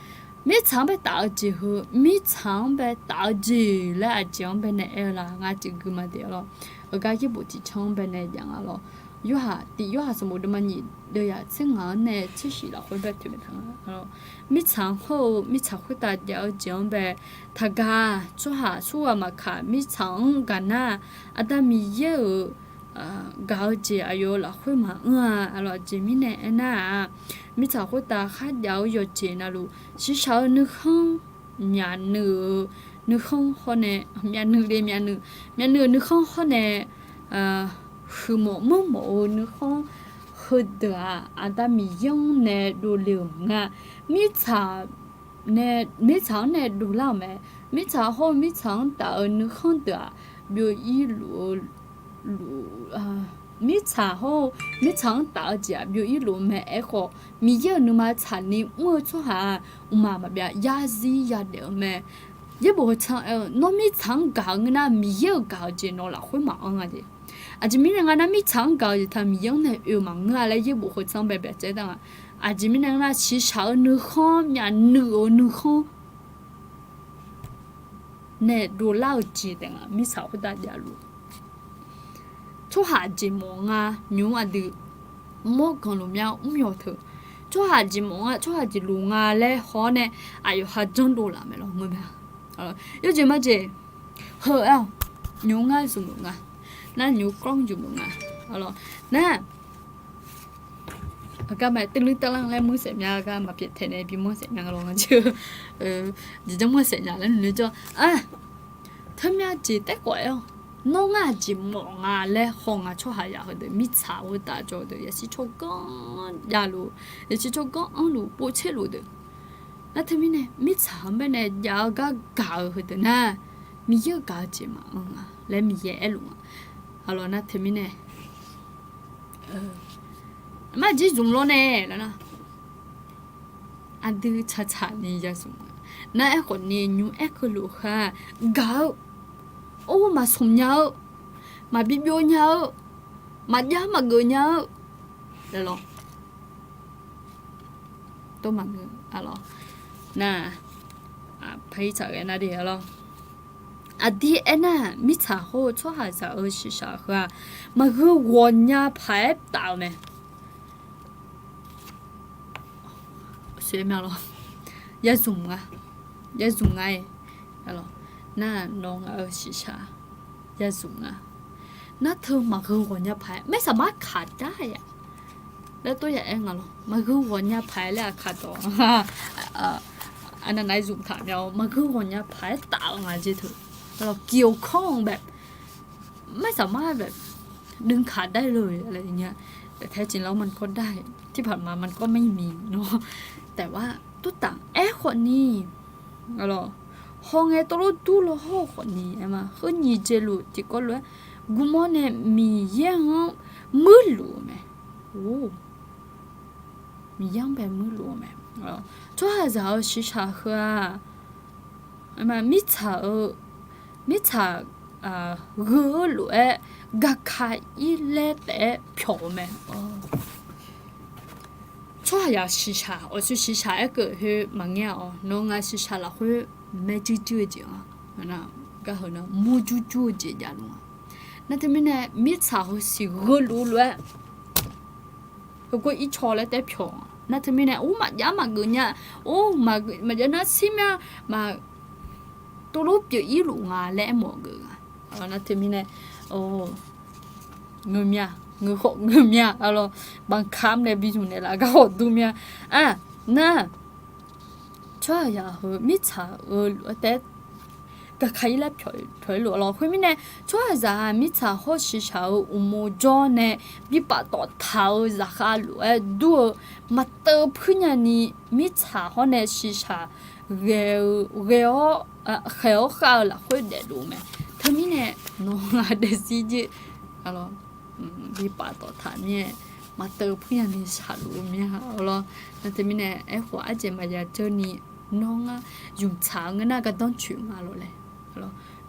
Mirtsaq-anr bae taf-eu jeq heu mirtsaq-anr bae taf-eu jeq laer aqjeq-anr baenae aer-eu la ngar aqjeq gui ma de lawr. Heugar yaerbof tiqcanr-anr baenae jav nga lawr. Yorhaq tiq Yorhaq sanqbof deuvma nyiq deuvyaq tser ngaq-anr nae tser shif lafkhoer bae toeqmaeq taq nga. Mirtsaq-anr hawr-eu mirtsaq khoertav jav-eu jeq-anr bae taqgaq-a. Tsawrhaq surghaq maqkaq mirtsaq-anr gaq nar, Aqda Miqyaer-euq gaq-eu jeq aqyawf-euq lafkhoer maqanr-a. Aqlawq aqjeq mirnae aernar-aq, mirtsaq khoertav kharjav-eu yawqjeq navluf shiqshaq-eu nuikhanr, myavnuiv-eu nuikhanr hawr nae, myavnuiv le myavnuiv, myavnuiv-euq nuikhanr hawr nae, huiqmawf manrmawf-eu nuikhanr heudeuq-aq, Aqda Miqyaer-anr nae dovle-euq maqngeur-a. Mirtsaq nae, mirtsaq-anr nae dovlar-euq mae. Mirtsaq hawr-eu mirtsaq-anr taf-eu nuikhanr deuq-aq, byov-ir luf-eu luf, mirtsaq hawr-eu mirtsaq-anr taf-eu jeq-aq byov-ir luf-eu mae. Aerkhawf Miqyaer-euq nuima tsaqni mr-eu tsawrhaq-aq, mqmaq maqbyav yarzir yadaef-eu mae. Yaerbof heucan aer-eu, nawr mirtsaq-anr gaq-eu ngeur nar, Miqyaer-euq gaq-eu jeq nawq lafkhoer maqanr nga jeq. Aqjeq mirnae nga nar, mirtsaq-anr gaq-eu jeq taq Miqyaer-anr nae oe-eu maqngeur-a laer yaerbof heucan bae byacaevdar nga. Aqjeq mirnae nga nar, shiqshaq-eu nuikhanr myavnuiv-eu nuikhanr nae dovlar-eu jeq taef nga. Mirtsaq khoertav javluf tsawrhaq jeq mawf nga. Nymq-mr aqdui mawr ganq luf mya mr yawq teu, tsawrhaq jeq mawf nga, tsawrhaq jeq luf nga laer haw-awr nae aqyawf ha janrdov laf mae lawr ngeur mae. Yawjeq majeq heu-aer-awq. nymr ngar zmq-euq nga. Nar nymr kawr zmq-euq nga. Aqlawq nar, aqgar ma teuv luir teuv lanr laer mr saef mya, aqgar maqpyaeq taeq nae bimanr saef mya nga lawr nga jeq. Jeq janrmanr saef nya laer noeq jawr-a. Teumya jeq taef khawf aer-awr, nawr ngar aqjeq mawf nga laer haw nga tsawrhaqzaq heudeuq mirtsaq khoertav jawr-eu deuq yashir tsawrganr javluf, yashir tsawrganr anrluf povtser luf deuq. Nar teumirnae mirtsaq-anr baenae jav-eu gar gaq-eu heudeuq nar, Miqyaer-eu gaq-eu jeq maqanr nga laer Miqyaer aerluf nga. Aqlawq nar teumirnae, mar jir zmq lawr nae laer nar, aqdui tsaqtsaq ni ya zmq nga. Nar aerkhawf ni nymr aer keuvluf heu-aq, gaq-eu, or maqsmq nya-eu, maqbi byov nya-eu, maqjav maqgeuf nya-eu laer lawr. Tov maqngeur, aqlawq nar, paqir tsaq ghae nar de, aqlawq. Aqdir aernar-aq, mirtsaq hawr-eu tsawrhaqzaq-euq shiqshaq heu-aq, maqgheu ghawqnya paq-aer taf-eu mae. Oe, ya zmq nga, ya zmq nga-iq, nar nawq ngaq-euq shiqshaq ya zmq nga. Nar teu maqgheu ghawqnya paq-aer maer saqmar kaqdar-a laer tov ya aer nga lawr. Maqgheu ghawqnya paq-aer laer aqkaq dawq, aqnav nav-aer zmq taq mya-awr, maqgheu ghawqnya paq-aer taf-eu nga jeq teu, aqlawq เกี่ยวข้องแบบ ไม่สามารถแบบ ดึงขาดได้เลยอะไรอย่างเงี้ย แต่แท้จริงแล้วมันก็ได้ ที่ผ่านมามันก็ไม่มีเนาะ แต่ว่า ตุ๊ตะ aerkhawf ni, aqlawq, hawngae tov lof dur lof hawr-eu khawf ni aer ma, heu nyiq jeq luf tiqkawv lof-aer, guvmawr nae Miqyaer-anr muirluf-eu mae. Or, Miqyaer-anr bae muirluf-eu mae. Tsawrhaqzaq-euq shiqshaq heu-aq, mirtsaq-eu, mirtsaq gheu-eu lof-aer gaka ir laer taef-aer pyawq-eu mae. Tsawrhaqzaq shiqshaq, awqshoe shiqshaq aerkeuv khoer maqngeur-a-awq. Nawr ngar shiqshaq lafkhoer maer jurjur-eu jeq-anr, gar heu nar mur jurjur-eu jeq javluf-a. Nar teumirnae mirtsaq heu siq gheuluf lof-aer heugor ircaw laer taef pyawq-a. Nar teumirnae or maqjav maqgeuf nya, or maqjav nar shir mya, maq tov lof pyeuf irluf nga laer aermawf geuf nga. Nar teumirnae, ngeur mya, ngeur khawf ngeur mya, aqlawq, บังคับ nae bi zmq naeqlaf gar khawf dur mya. Nar tsawrhaqzaq heu mirtsaq-eu lof-aer taef gaka ir laer pyawq-ir luf-a lawr. Khoermirnae tsawrhaqzaq-aq mirtsaq hawr-eu shiqshaq-euq uqmov jawr nae bi paftawf taq-eu zaqkhav lof-aer dur-eu maqteuv puirnya ni mirtsaq hawr nae shiqshaq ghae-eu, ghae-awr, khaeq-awr khav-eu lafkhoer daefluf-eu mae. Teumirnae nawq-anr aqdae zir jir bi paftawf taq mir-aer maqteuv puirnya ni shaqluf-eu mir-a lawr. Nar teumirnae aerkhawf arjeq maqya jeur ni nawr ngar ymqtsaq-eu ngeur nar gardanr coeq nga lawr laer.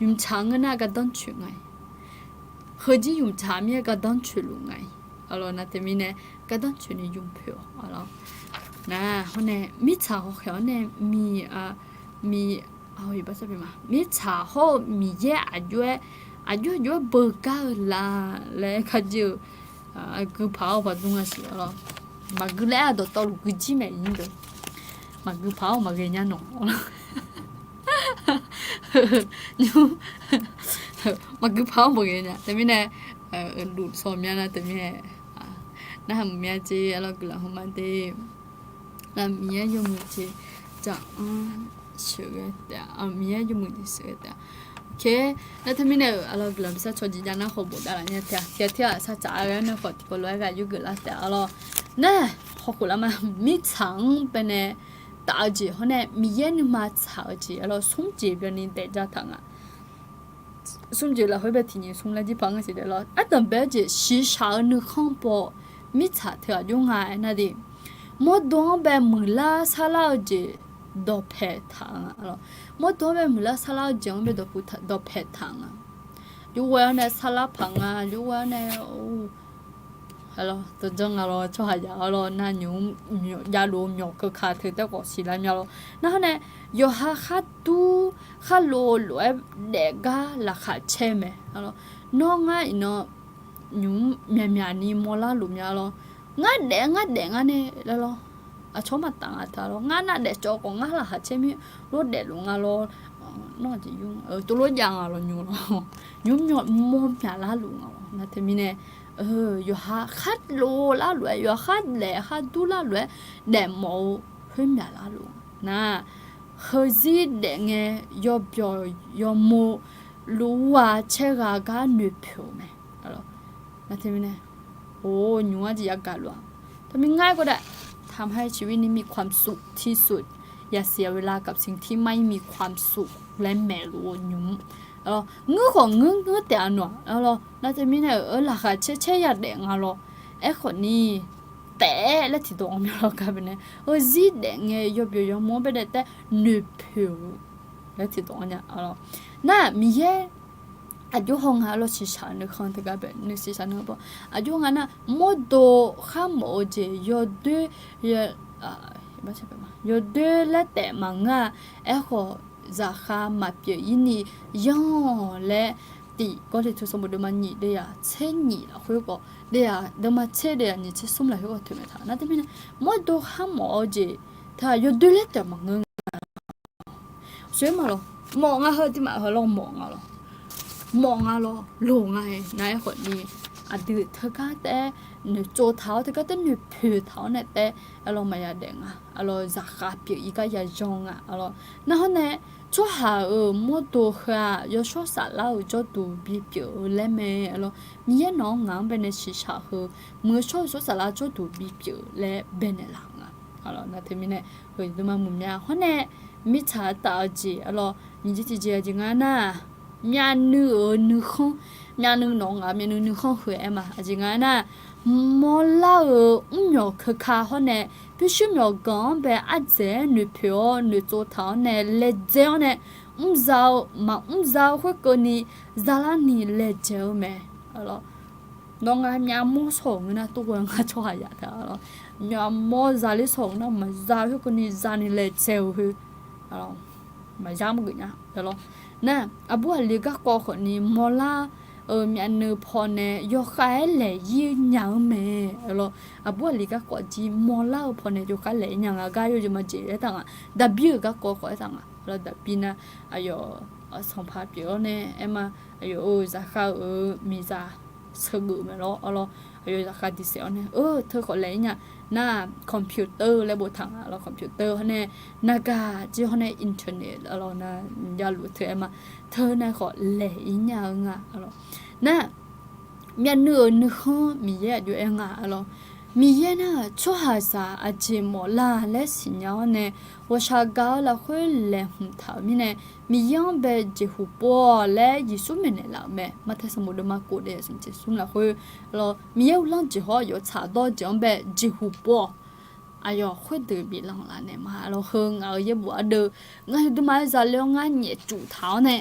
Ymqtsaq-eu ngeur nar gardanr coeq nga-iq. Heuzir ymqtsaq mir-aer gardanr coeqluf nga-iq. Aqlawq nar teumirnae gardanr coeq ni ymq poeq-awq. Aqlawq nar hawr nae mirtsaq hawkhaeq-awr nae miq, miq, mirtsaq hawr-eu Miqyaer aqjox-aer, aqjox aqjox-aer beugar-eu la laer kharjir-eu, guipaq-awr baqdmr nga siq-a lawr. Maqgui laer-aq dawqtawvluf guijir mae-iq nymr deuq. Maqgui paq-awr maqghae nya nawq. Maqgui paq-awr maqghae nya teumirnae, luf saw mya nar teumirnae, narhaq maqmya jeq aqlawq guiqlanq hmq ma de. Nar Miqyaer yawmuiq jeq jaq-anr sheuqghae taef-a. Miqyaer yawmuiq jeq sheuqghae taef-a. Nar teumirnae-euq aqlawq guiqlanq bi sar caw jeq jav nar khawf bofdav laf nya taef-a. Tiq ghaq tir-aq sar tsaf-a ghae-awr nae khawf tiqkawv lof-aer ghaq yurgeuf lar taef-a lawr. Nar hawkhof lar ma, mirtsaq-anr baenae taf-eu jeq hawr nae Miqyaer nuima tsaq-eu jeq aqlawq smr jeq byanni daef ja taq nga. Smr jeq lafkhoer bae tiqnyiq smr laer jir paq ngar siq daef lawr. Ardanq bae-eu jeq shiqshaq-eu nuikhanr paw mirtsaq teughaq jov nga aernar de. Mawrdo-anr bae muiqlar sarlar-eu jeq dawqpae taq nga. Mawrdo-anr bae muiqlar sarlar-eu jeq-anr bae dawqpae taq nga. Jov ghae-awr nae sarlar paq nga, jov ghae-awr nae, dawqdzanr nga lawr tsawrhaq yaf-awr lawr nar nymq-mr javluf-eu myawq keuka teu taef khawf siqlar mya lawr. Nar hawr nae yawqha khardur kharlov lof-aer daefgar laqkhaq caer mae. Nawr ngar iqnan nymq-mr myaqmyaq ni mawrlar luf mya lawr. Ngar daef ngar daef ngar nae lar lawr. Aqcawq maqtaf nga taq lawr. Ngar nar daef cawv khawf ngar laqkhaq caer mir lor daefluf nga lawr. Nawr aqjeq yur, tov lof jav nga lawq nymr lawq. Nymr myaw mawr myaqlar luf nga lawq. Nar teumirnae, yawqha khar lof lar lof-aer, yawqha khar daef khar dur lar lof-aer, daefmawf-eu khoer myaqlar luf nar, heuzir daef ngae yawbyawq yawmov luf-aq caerghaq gar noeqpoeq-euq mae. Nar teumirnae, or nymr-anr jeq yagaq luf-aq. Teumirnae ngar-aer gawdae, ทำให้ชีวิตนี้มีความสุขที่สุด อย่าเสียเวลากับสิ่งที่ไม่มีความสุขและแม้รู้ nymr. Ngeur khawf ngeur ngeur taef-a nawq-aq. Nar teumirnae-euq laqkhaq caer caer yadaef nga lawr. Aerkhawf ni taef-aer laer tiqdawq anr mya lawr gar baenae, heuzir daef ngae yawbyawq yawmov-anr baenae taef noeqpoeq-eu laer tiqdawq anr nya. Nar Miqyaer aqjox haw nga lawr, shiqshaq-eu nuikhanr teugar bae nuisiq shaq nuikhanr bae, aqjox nga nar mawrdo kharmawf-eu jeq yawdoer, yawdoer laer taef maqngeur-a. Aerkhawf zaqkhav maqpyeuf-ir ni yanr-awq laer, tiq Gawrliqtu sanqbof deuvma nyiq deuvyaq tser nyiq lafkhoer khawf, deuvyaq deuvma tser deuvyaq nyiq tser smr lafkhoer khawf toeqmaeq taq. Nar teumirnae mawrdo kharmawf-eu jeq teu-aq yawdoer laer taef maqngeur nga. Soerma lawq, mawf nga heu tiq maf heu lawr mawf nga lawq. Mawf nga lawr loq nga-aer nar aerkhawf ni, aqdui teugar taef-aer noeqtsov taq-awr, teugar taef noeqpoeq taq-awr nae taef-aer, aqlawr maqya daef nga. Aqlawr zaqkhav pyeuf-ir gar ya yanr nga. Aqlawr nar hawr nae, tsawrhaq-euq mawrdo heu-aq yawshawr saflar-euq jawrduq bipyeuf-eu laer mae. Aqlawr Miqyaer nawq-anr ngaq-anr baenae shiqshaq heu, muiq-eu shawr-eu shawr saflar jawrduq bipyeuf laer baenaeq laf nga. Aqlawr nar teumirnae, heu duma muiq mya hawr nae, mirtsaq-aer taf-eu jeq aqlawr nyiq jeq tiqjeq aqjeq nga nar, myavnuiv-euq nuikhanr, myavnuiv nawq ngaq myavnuiv nuikhanr heu-aer ma aqjeq nga nar, mawrlar-euq mrmyawq keuka hawr nae, pyurshuir myawqganq-anr bae ardzaeq-aer noeqpoeq-awr noeqtsov taq-awr nae laedzae-awr nae, mrza-eu maqmr za-eu khoerkeuvni, zalar ni laedzae-eu mae. Nawr ngar myavmawr shawr-euq ngeur nar, tov ghae ngar tsawrhaq yaq taq-a lawr. Myavmawr zaler shawr-euq ngeur nar, maqza khoerkeuvni zani laedzae-eu khoer maqya mrgeuf nya lawr. Nar aqbur aqli garkawv khawfni mawrlar-euq myavnuiv pawnae yawkhav-aer laeq-ir nya-eu mae. Aqlawr aqbur aqli garkawv jir mawrlar-eu pawnae yawkhav laeq-ir nya nga gar yawjeq majeq aertaq nga. Daqbir-euq garkawv khawf aertaq nga. Aqlawr daqbir nar, aqyawf sanqpaq pyeuf-awr nae aerma, aqyawf-euq zaqkhav-euq miqzaq sheuqgeuf mae lawr. Aqlawr aqyawf zaqkhav diqsaef-awr nae, eu, teu khawf laeq-ir nya. Nar computer laer boftaq nga lawr, computer hawr nae, nargaq jir hawr nae internet aqlawr nar, javluf teu aerma, teu nae khawf laeq-ir nya-eu nga lawr. Nar myavnuiv-euq nuikhanr Miqyaer aqjox aer nga lawr. Miqyaer nar-aq tsawrhaqzaq aqjeq mawf lar laer siqnya-awr nae, ghawqshaq gaq-eu lafkhoer laeqhmq taq-euq mirnae, Miqyaer-anr bae jeqhu pov-awq laer Yeqsur maeqnaeq laf-euq mae. Martae sanqbof deuvma kof daef smq jeq smr lafkhoer lawr, Miqyaer uvlanr jeq hawr yawtsaq dawr jeq-anr bae jeqhu pov-awq. Aqyawf khoerdeuq biflanq laf naeq ma lawr. Heu ngaq-euq yaerbof ardeuv, ngar heuduma-aer zale-awr ngar nyaefcuf taq-awr nae,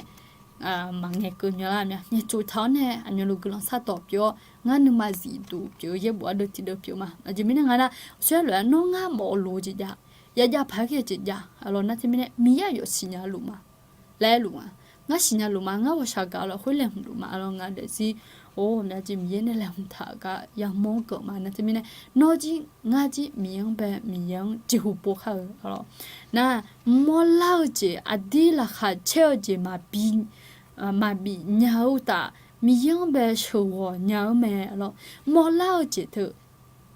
maqngaeq keuv nya lar mya, nyaefcuf taq-awr nae aqmyanluf guiqlanq sar dawq pyeuf-awr, ngar nuima zifduq pyeuf-eu yaerbof ardeuv tiqdeuv pyeuf ma. Aqjeq mirnae nga nar, sher lof-aer nawr ngar mawf-eu loq-eu jeq jav, yajav paq-aer ghae-eu jeq jav. Aqlawr nar teumirnae Miqyaer aqyawf siqnya luf ma laer luf nga. Ngar siqnya luf ma, ngar ghawqshaq gaq-eu lafkhoer laeqhmq luf ma. Aqlawr nga daefzir, or, myav jeq Miqyaer nae laeqhmq taq-euq gar yamawr-anr geuf ma. Nar teumirnae nawr jir ngar jir Miqyaer-anr bae Miqyaer-anr jeqhu pov khar-eu lawr. Nar mawrlar-eu jeq aqdir laqkhaq caer-eu jeq maqbif nya-eu uqtaf, Miqyaer-anr bae sheuqghawq nya-eu mae lawr. Mawrlar-eu jeq teu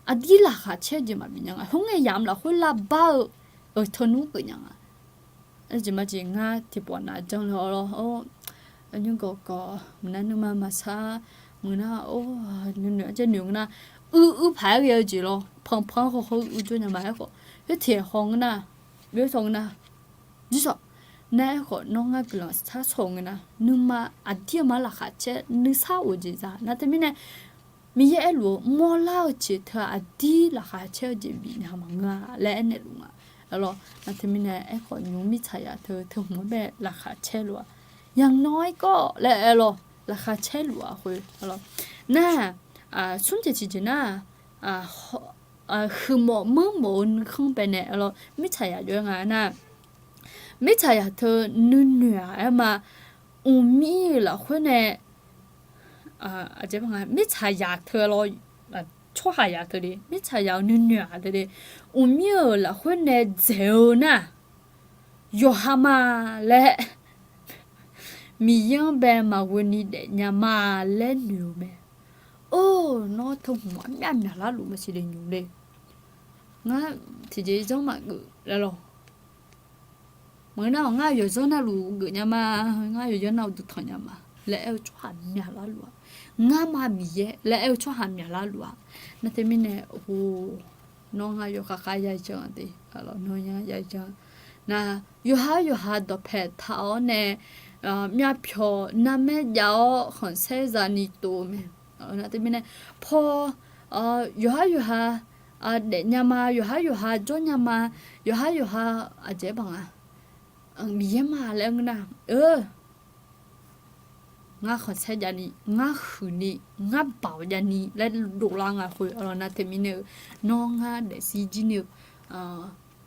aqdir laqkhaq caer-eu jeq maqbif nya nga. Khoerngae yamq lafkhoer lavbar-eu, eu, teunmr geuf nya nga. Aqjeq majeq ngar tiqpawf navjanr le-awr lawr, or, nymr gawqgawq muiqnar nuima maqsar, muiqnar, or, nuinoeq aqjeq noeq ngeur nar, uir uir paq-aer ghae-eu jeq lawr, panqpanq-anr hawkhawr uir jawr nya ma. Aerkhawf, yaertiq haw ngeur nar, yaersaw ngeur nar, jirsawq, nar aerkhawf nawr ngar guiqlanq sar shawr-eu ngeur nar, nuima aqdir-eu ma laqkhaq caer nuisar of jeq za. Nar teumirnae Miqyaer aerluf-eu mawrlar-eu jeq teu aqdir laqkhaq caer-eu jeq bifnya maqngeur-a laer aernaeq luf nga. Aqlawr nar teumirnae aerkhawf nymr mirtsaqzaq teu teuhmq-anr bae laqkhaq caer luf-a. Yaqnan irkawv laer aer lawr, laqkhaq caer luf-a khoer. Nar, smr jeq tiqjeq nar, huiqmawf manrmawf-eu nuikhanr baenae lawr, mirtsaqzaq jov-aer nga nar, mirtsaqzaq teu nuinoeq-aq aer ma, mqmir-euq lafkhoer nae, mirtsaqzaq teu lawr, tsawrhaqzaq teu de, mirtsaqzaq-euq nuinoeq-aq teu de, mqmir-euq lafkhoer nae dzaeq-eu nar, yawqha ma laer Miqyaer-anr bae maqghoe ni daefnya ma laer noeq-eu mae. Or, nawr teu hmq-anr myavmyaq larluf maqsiq le nymq le. Ngar tiqjeq zanr maqgeuf laer lawr. Maqngeur nar-awq, ngar yawqzanr navluf geufnya ma, ngar yawqzanr navluf duqtanq nya ma laer aer-eu tsawrhaq myaq larluf-aq, ngar ma Miqyaer laer aer-eu tsawrhaq myaq larluf-aq, nar teumirnae, nawr ngar yawkhav khav ya jan de, nawr ya jan. Nar, yawqha yawqha dawqpae taq-awr nae, myavpyawq narmaer jav-awr khanqsaer zani tov-eu mae. Nar teumirnae, paw, yawqha yawqha daefnya ma, yawqha yawqha jawrnya ma, yawqha yawqha aqjeq-aer baq nga, Miqyaer ma laer ngeur nar, eu, ngar khanqsaer javni, ngar huiqni, ngar baoq javni laer dovlar nga khoer, nar teumirnae-eu, nawr ngar daefzir jir ni-eu,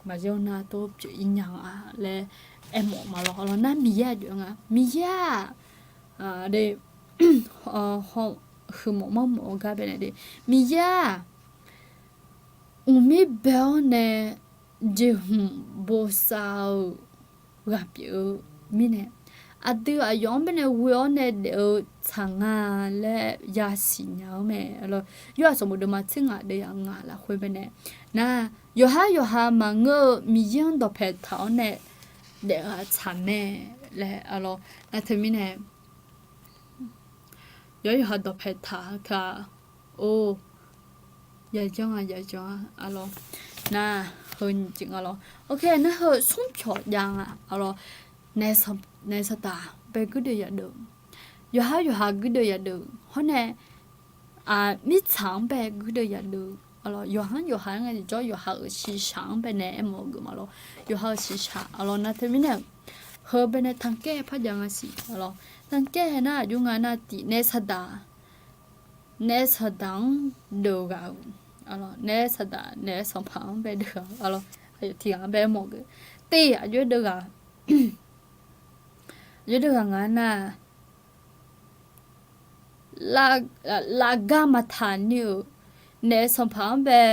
maqya nar tov pyeuf-ir nya nga laer aermawf ma lawr. Nar Miqyaer aqjox nga, Miqyaer-aq, de, huiqmawf manrmawf-eu gar baenae de, Miqyaer-aq, mqmir bae-awr nae jeqhmq bosav-eu ghaq pyeuf-eu mirnae, aqdui aqyawf-anr baenae ghoe-awr nae daef-eu tsaq nga laer yasiq nya-eu mae. Yawr-aq sanqbof deuvma tser ngaq deuvyaq ngaq lafkhoer baenae, nar, yawqha yawqha maqngeur-eu Miqyaer-anr dawqpae taq-awr nae daef-eu tsaq mae laer, nar teumirnae, yawqha yawqha dawqpae taq-a ka, or, yajanr-a yajanr-a, nar, heu nyiq jeq nga lawr. Oke, nar heu smr pyawq jav nga, naef saqdaq bae guirdeuv yadeuv, yawqha yawqha guirdeuv yadeuv hawr nae, mirtsaq-anr bae guirdeuv yadeuv, yawqha-anr yawqha-anr ngae tiqjawr yawqha-euq shiqshaq-anr baenae aermawf-eu geuf ma lawr. Yawqha-euq shiqshaq, nar teumirnae, heu baenae tanqkaer par jav nga siq, tanqkaer hae nar aqjox nga nar tiq naef saqdaq, naef saqdaq-anr deuv ghaq-eu, naef saqdaq naef sanqpaq-anr bae deuv ghaq-eu, tiq ghaq-anr bae aermawf geuf, te aqjox deuv ghaq, aqjox deuv ghaq nga nar, lavgar maqtaq ni-euq naef sanqpaq-anr bae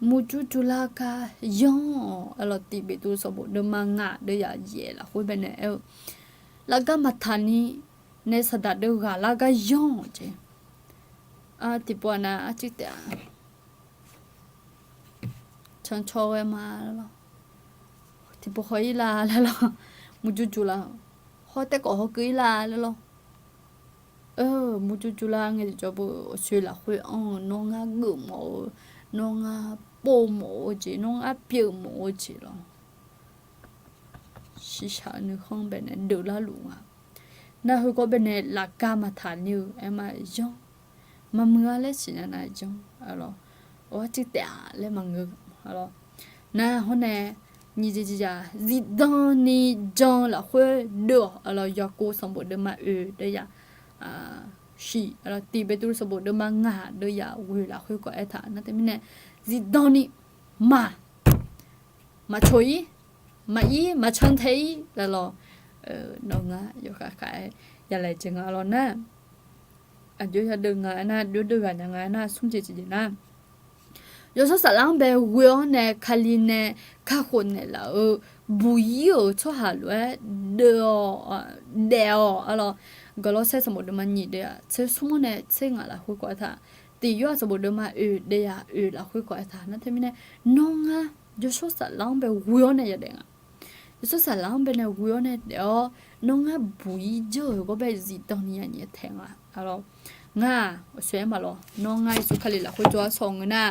murjur jurlar gar yanr-awq. Tiq Beqtuvluv sanqbof deuvma ngaq deuvyaq yaef lafkhoer baenae aer-eu, lavgar maqtaq ni naef saqdaq deuv ghaq lar gar yanr-awq jeq. Tiqpov-aq nav arcuiv taef-a, cancaw ghae ma laer lawr, tiqpov haw-ir la laer lawr, murjur jurlar, hawr taerkawv hawkeuv-ir la laer lawr. Murjur jurlar ngae tiqjawr beu awqsoe lafkhoer anr-eu nawr ngar geufmawf-eu, nawr ngar povmawf-eu jeq, nawr ngar pyeufmawf-eu jeq lawr. Shiqshaq-eu nuikhanr baenae deuv larluf nga. Nar heukawv baenae lavgar maqtaq ni-eu aer ma yanr, maqmuiq-a laer siqnya nav janr, arcuiv taef-a laer maqngeur, nar hawr nae nyiq jeq jeq zaq zifdan ni jan lafkhoer deuv-awq. Yaqkov sanqbof deuvma oeq deuvyaq shiq, tiq Beqtuvluv sanqbof deuvma ngaq deuvyaq ghoeq lafkhoer kawv aertaq nar teumirnae, zifdan ni maq, maqcoq-ir, maqir maqcan tae-ir laer lawr. Nawr ngar yawkhav khav-aer yalaeq jeq nga lawr nar, aqjox yadeuv nga aernar, jawrdeuv ghaq nya nga aernar, smr jeq tiqjeq nar, yawshawr saflar-anr bae ghoe-awr nae Kali nae kakhof naeqlaf-eu buq-ir-euq tsawrhaq lof-aer daef-awq, daef-awq, arlawr. Gawqlawrsaer sanqbof deuvma nyiq deuvyaq tser smr-anr nae tser ngaq lafkhoer kawv aertaq, tiq Yorhaq sanqbof deuvma oeq deuvyaq oeq lafkhoer kawv aertaq nar teumirnae, nawr ngar yawshawr saflar-anr bae ghoe-awr nae yadaef nga. Yawshawr saflar-anr baenae ghoe-awr nae daef-awr, nawr ngar buq-ir jawr-euq gawr bae zifdan ni ya nyaef taeq nga, arlawr. Ngar-aq awqsoe-aer maqlawr, nawr ngar Yeqsur Kali lafkhoer jawr-aer sawr ngeur nar,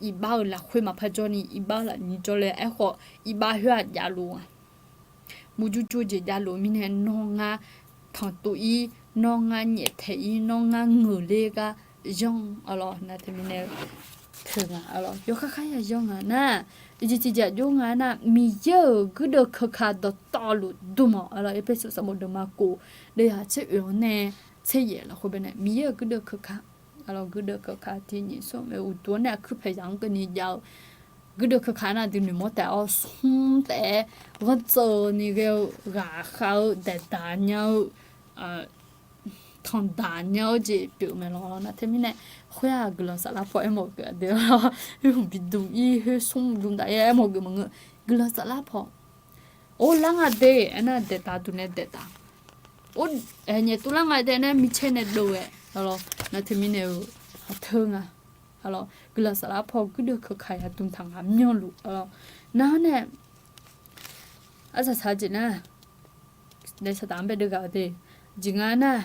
iqbax-euq lafkhoer maqpar jawr ni, iqbax-euq lafnyir jawrle aerkhawf, iqbax khoer-aq javluf nga. Murjur jur-eu jeq javluf-eu mirnae, nawr ngar tanqtuv-ir, nawr ngar nyaeftaeq-ir, nawr ngar ngeuqler gar yanr-eu, arlawr, nar teumirnae-eu teu nga, arlawr, yawkhav khav ya yanr nga nar, tiqjeq tiqjeq aqjox nga nar, Miqyaer-euq guirdeuv keuka dawqtawvluf dm-awq, arlawr, Erpersu sanqbof deuvma kof deuvyaq tser oeq-anr nae tser yaef lafkhoer baenae, Miqyaer-euq guirdeuv keuka, arlawr, guirdeuv keuka tiq nyiq smr oeq uqduq-anr nae aqkuir paeq yaq-anr keuvni jav-eu guirdeuv keuka nar, aqdui noeqmawr taef-awr smr taef-aer ghanrtseuvni ghae-eu ghaqkhav-eu daeqdaq nya-eu tanqdaq nya-eu jeq pyeuf mae lawr. Nar teumirnae, khoer-aq guiqlanq saflar paw aermawf geuf-a de, khoer hmq bidm-ir, khoer smr dm daf-ir aermawf geuf maqngeur. Guiqlanq saflar paw, or, lar nga de aernar, daeqtaq duq nae daeqtaq Or, nyaef tuvlar nga tae nae micae nae dov-aer, aqlawq, nar teumirnae-eu, aqteu nga. Aqlawq, guiqlanq saflar paw guirdeuv keuka yadm taq nga myanluf, aqlawq, nar-anr nae, arsaq saq-eu jeq nar, naef saqdaq-anr bae deuv ghaq-eu de, jeq nga nar,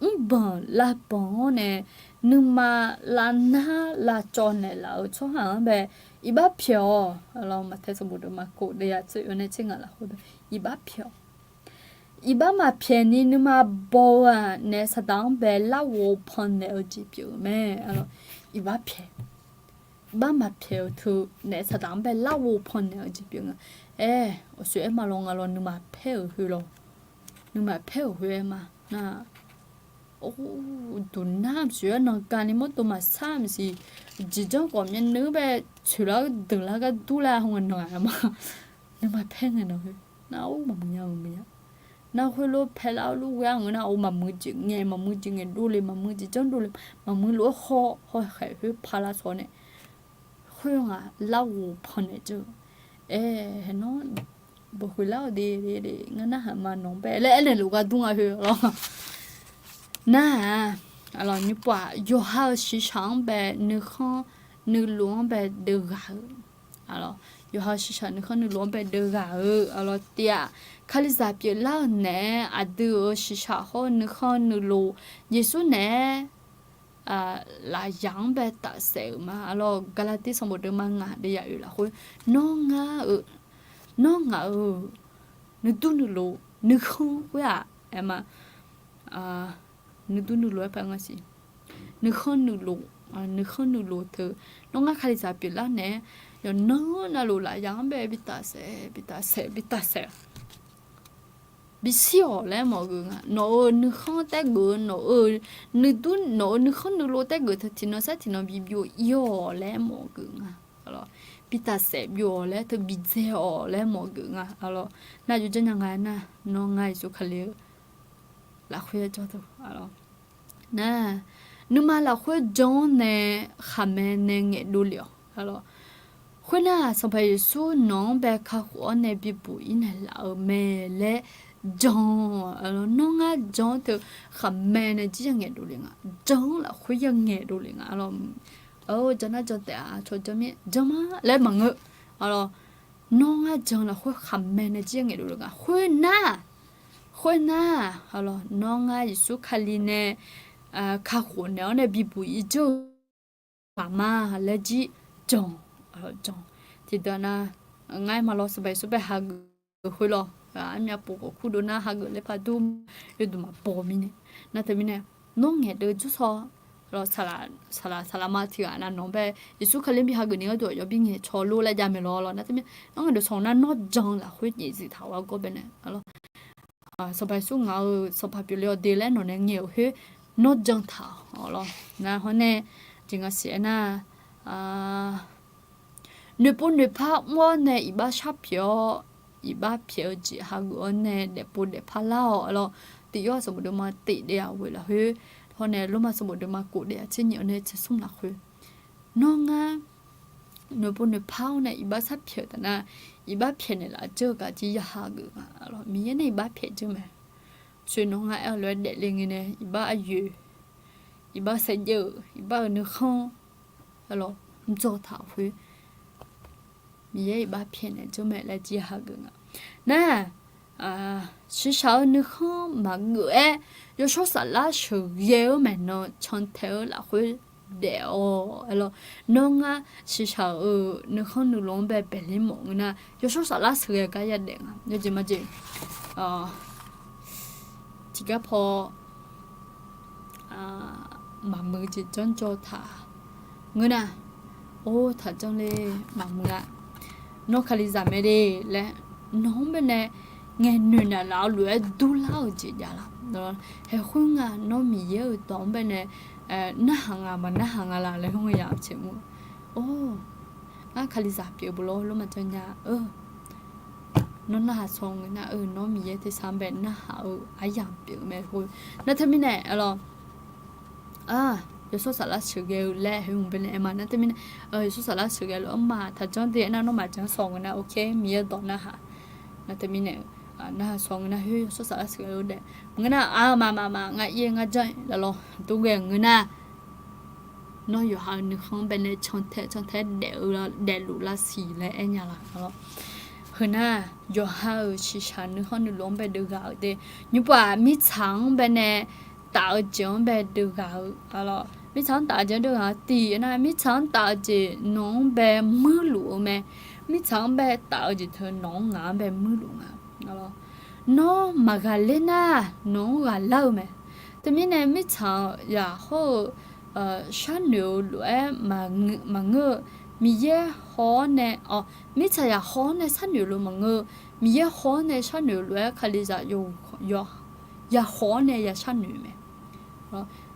mrbanq lavbanq-anr nae, nuima lavnar lavcawv naeqlaf-eu tsawrhaq-anr bae, iqbax pyaeq-awq, aqlawq, maqtae sanqbof deuq ma kof deuv ya tser oe nae tser ngaq lafkhoer bae, iqbax pyaeq-awq. Iqbax maqpyaeq ni nuima baw-eu-aq, naef saqdaq-anr bae larghov pannaeq-eu jeq pyeuf-eu mae, aqlawq, iqbax pyaeq. Iqbax maqpyaeq-eu teu naef saqdaq-anr bae larghov pannaeq-eu jeq pyeuf nga. Aer, awqsoeq aer ma law nga law nuima paer-euq khoer law. Nuima paer-euq khoer aer ma. Nar, or, duqnar maqsiq-aer nan kani mawrdo maqsar maqsiq, jeqjanr khawf myavnuiv-anr bae tsoeqlar deuqlar gar dur laer haw nga nan-aq ma. Nuima paer ngae nan khoer. Nar or maqmuiq nya maqmuiq nya. Nar khoerlof paerlar-eu lof ghoe-ar ngeur nar or maqmuiq jeq ngaeq maqmuiq jeq ngaeq dovle maqmuiq jeqjanr dovle maqmuiq lof-aer haw haw khaeq khoer paq lavsawq nae khoer nga larghov pannaeq dzeur-eu. Aer, haeq nawr bawqkhoeq lar-awq de, ngar narhaq ma nawq-anr bae laer aernaeq luf gar dur nga khoer lawr. Nar-aq, aqlawq, nymrpov-aq, yawqha-euq shiqshaq-anr bae nuikhanr nuilov-anr bae deuv ghaq-eu, aqlawq, yawqha-euq shiqshaq nuikhanr nuilov-anr bae deuv ghaq-eu, aqlawq, tiv-aq, Kalizaq pyeuflar-euq naeq-aer aqdui-euq shiqshaq hawr-eu nuikhanr nuilov Yeqsur naeq-aer lafyaq-anr bae tafsaef-euq ma. Aqlawq, Gaqlaqtiv sanqbof deuq ma ngaq deuq yaq oeq lafkhoer, nawr ngar-eu, nawr ngaq-euq nuidur nuilov nuikhanr khoer-aq, aer ma, nuidur nuilov-aer paq nga siq. Nuikhanr nuilov, nuikhanr nuilov teu, nawr ngar Kalizaq pyeuflar naeq-aer yawqnan navluf lafyaq-anr bae bi tafsaef bi tafsaef bi tafsaef bishir-awq laer mawf-eu geuf nga. Nawq-euq nuikhanr taergeuf-eu, nawq-euq nuidur, nawq-euq nuikhanr nuilov taergeuf teu tiqnan saer tiqnan bi byov ir-awq laer mawf-eu geuf nga. Bi tafsaef byov-awq laer teu bi dzae-awq laer mawf-eu geuf nga. Aqlawq, nar yawjanr nya nga aernar, nawr ngar Yeqsur Kali-eu lafkhoer jawr teu, aqlawq, nar, nuima lafkhoer jan-awr nae khaqmae nae ngaeqdov lef-awq, aqlawq. Khoernar, Sanqpaq Yeqsur nawq-anr bae kakhof-awr nae bibuq ir naeqlaf-eu mae laer jan, aqlawq, nawr ngar jan-anr teu khaqmae nae jir yangaeq dovle nga. Jan-anr lafkhoer yangaeq dovle nga, aqlawq. Jan nar jan taef-a, aqcawq jan mir jan ma laer maqngeur, aqlawq. Nawr ngar jan lafkhoer khaqmae nae jir yangaeq dovle nga. Khoernar, khoernar, aqlawq, nawr ngar Yeqsur Kali nae kakhof naeq-awr nae bibuq ir dzeur-eu ghaq ma laer jir jan, aqlawq, jan. Tiqdeuq nar, ngar-aer ma lawr Sanqpaq Yeqsur bae hageuf khoer lawr, armyav pov khawf kurdov nar hageuf laer pardur yawduq maqbaw mirnae. Nar teumirnae, nawr ngaeqdeuv jawrshaw lawr, saqlaq saqlaq ma tiqghaq nav nawq-anr bae Yeqsur Kali-anr bi hageuf ni gharduq aqyawf bi ngaeqcaw lor laer jav maeq lawr lawr. Nar teumirnae, nawr ngaeqdeuv shawq nar nawr jan lafkhoer nyaefzif taq-awr gawr baenae, aqlawq. Sanqpaq Yeqsur ngaq-euq Sanqpaq pyeufle-awq de laer nawq nae ngaeq-euq khoer nawr jan taq-awq lawr. Nar hawr nae jeq nga siq aernar, noeqpov noeqpar mr-awr nae iqbax sharpyaeq-awr, iqbax pyaeq-eu jeq hageuf-awr nae daefpov daefpar lar-awq, aqlawq. Tiq Yorhaq sanqbof deuvma tiq daef-aq ghoeq lafkhoer, hawr nae Lormav sanqbof deuvma kof daef-aq tser nyiq-awr nae tser smr lafkhoer, nawr ngar noeqpov noeqpar-awr nae iqbax sharpyaeq taf nar, iqbax pyaeq naeqlaf dzeur-eu gaq jir ya hageuf nga, aqlawq. Miqyaer nae iqbax pyaeq dzeur mae. Soeq nawq ngar aer-eu lof-aer daefle ngae nae iqbax aryoeq, iqbax saevdzeuf-euq, iqbax-euq nuikhanr, aqlawq, mrdzaw taq-euq khoer Miqyaer iqbax pyaeqnaeq dzeur mae laer jir hageuf nga. Nar, shiqshaq-eu nuikhanr maqgeuf-aer, yawshawr saflar sheuqghae-eu maeqnan cantae-eu lafkhoer daef-awq, aqlawq. Nawr ngar shiqshaq-euq nuikhanr nuilov-anr bae baeqler mawf ngeur nar, yawshawr saflar sheuqghae gar yadaef nga. Yawjeq majeq tiqgar paw maqmuiq jeq janr jawr taq ngeur nar, or, taq janr le, maqmuiq-a. Nawr Kalizaq mae le laer nawq-anr baenae ngaeqnoeq naeqlaf-eu lof-aer durlar-euq jeq javlar. Haeqkhoer nga nawr Miqyaer-euq dawq-anr baenae narhaq nga maqnarhaq nga laf laer hmq ya-eu teq mur. Or, ngar Kalizaq pyeuf-eu beu lawr, lormav janr nya-eu. Nawr narhaq saw ngeur nar-eu, nawr Miqyaer tersar-anr bae narhaq-eu aryamq pyeuf-eu mae khoer. Nar teumirnae, aqlawq, yawshawr saflar sheuqghae-eu laer khoer hmq baenae aer ma. Nar teumirnae, yawshawr saflar sheuqghae lof-anr ma taq janr de aernar, nawr maqjanr saw ngeur nar, ok, Miqyaer dawq narhaq. Nar teumirnae, Nar sawq ngeur nar, khoer yawshawr saflar sheuqghae-eu daef ngeur nar, aqma maqmaq ngar ir-aer ngar janr-ir laer lawr, aqdui ghae-eu ngeur nar, nawr yawqha-euq nuikhanr-anr baenae cantae cantae-aer daefluf lavsiq laer aernya laf lawr. Heu nar, yawqha-euq shiqshaq nuikhanr nuiluf-anr bae deuv ghaq-eu de, nymrpov-aq mirtsaq-anr baenae taf-eu jeq-anr bae deuv ghaq-eu lawr. Mirtsaq-anr taf-eu jeq-anr deuv ghaq-eu tiq nar, mirtsaq-anr taf-eu jeq nawq-anr bae muirluf-eu mae. Mirtsaq-anr bae taf-eu jeq teu nawq-anr ngaq-anr bae muirluf nga. Nawr maqghaqler nar, nawq-anr ghaqlar-eu mae. Teumirnae mirtsaq-euq yaqhawr-eu sharnoeq-eu lof-aer maqngeur-eu, Miqyaer haw-awr nae, mirtsaq yaqhaw-awr nae sharnoeq-eu lof maqngeur-eu, Miqyaer haw-awr nae sharnoeq-eu lof-aer Kalizaq yaqhaw-awr nae ya sharnoeq mae.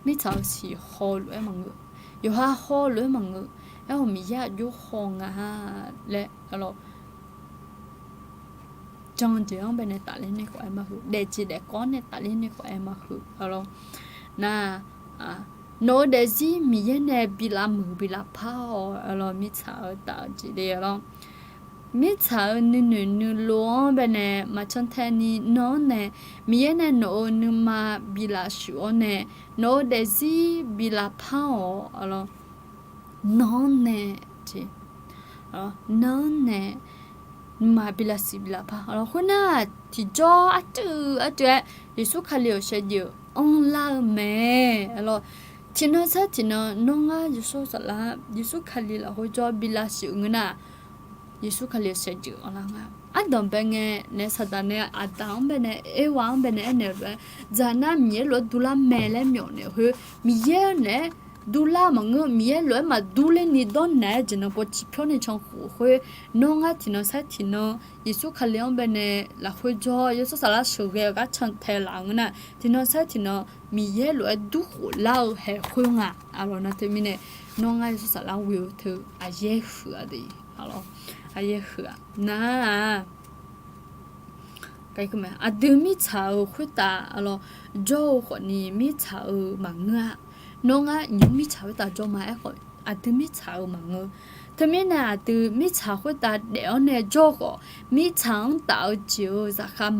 Mirtsaq-euq siq haw-eu lof-aer maqngeur, yawqha haw-eu lof-aer maqngeur. Aerkhawf Miqyaer aqjox haw nga laer, jan jeq-anr baenae tafler nae khawf-aer maqhuiq, daefjeq daefkawv-anr nae tafler nae khawf-aer maqhuiq lawr. Nar, nawq-eu daefzir Miqyaer nae bi lavmuiq bi lavpar-awq lawr, mirtsaq-eu taf-eu jeq le lawr. Mirtsaq-euq nuinoeq nuilov-anr baenae maqcan tae ni nan-anr nae, Miqyaer nae nawq-euq nuima bi lavshuif-awr nae, nawq-eu daefzir bi lavpar-awq lawr. Nan-anr nae, nan-anr nae nuima bi lavshuif bi lavpar lawr. Khoernar, tiqjawr arcuiv arcuiv-aer Yeqsur Kali-euq shaevdzeuf anrlar-eu mae lawr. Tiqnan sar tiqnan nawr ngar yawshawr saflar Yeqsur Kali lafkhoerjawr bi lavshuif ngeur nar, Yeqsur Kali-euq shaevdzeuf anrlar nga. Ardanq bae ngae naef Saqdaq nae Aqdaq-anr baenae Erwa-anr baenae aernaeq-eu lof-aer, dzaqnar Miqyaer lof-aer durlar mae laer myawf naeq khoer, Miqyaer naeq-aer durlar maqngeur, Miqyaer lof-aer maqdur ler ni dawrnaeq-aer jeq nan pov ciqpyawr ni cankhof khoer, nawr ngar tiqnan sar tiqnan Yeqsur Kali-anr baenae lafkhoer jawr yawshawr saflar sheuqghae-eu gar can tae laf ngeur nar, tiqnan sar tiqnan Miqyaer lof-aer durkhof lar-eu haeq khoer nga. Aqlawq nar teumirnae, nawr ngar yawshawr saflar ghoe-eu teu aqyaer huiq-a de. Aqlawq, aqyaer huiq-a nar-aq, aqdui mirtsaq-euq khoertav lawr, jawr-eu khawfni mirtsaq-eu maqngeur-a. Nawr ngar nymq-mr mirtsaq khoertav jawr ma aerkhawf, aqdui mirtsaq-euq maqngeur. Teumirnae aqdui mirtsaq khoertav daef-awr nae jawr khawf, mirtsaq-anr taf-eu jeq-eu zaqkhav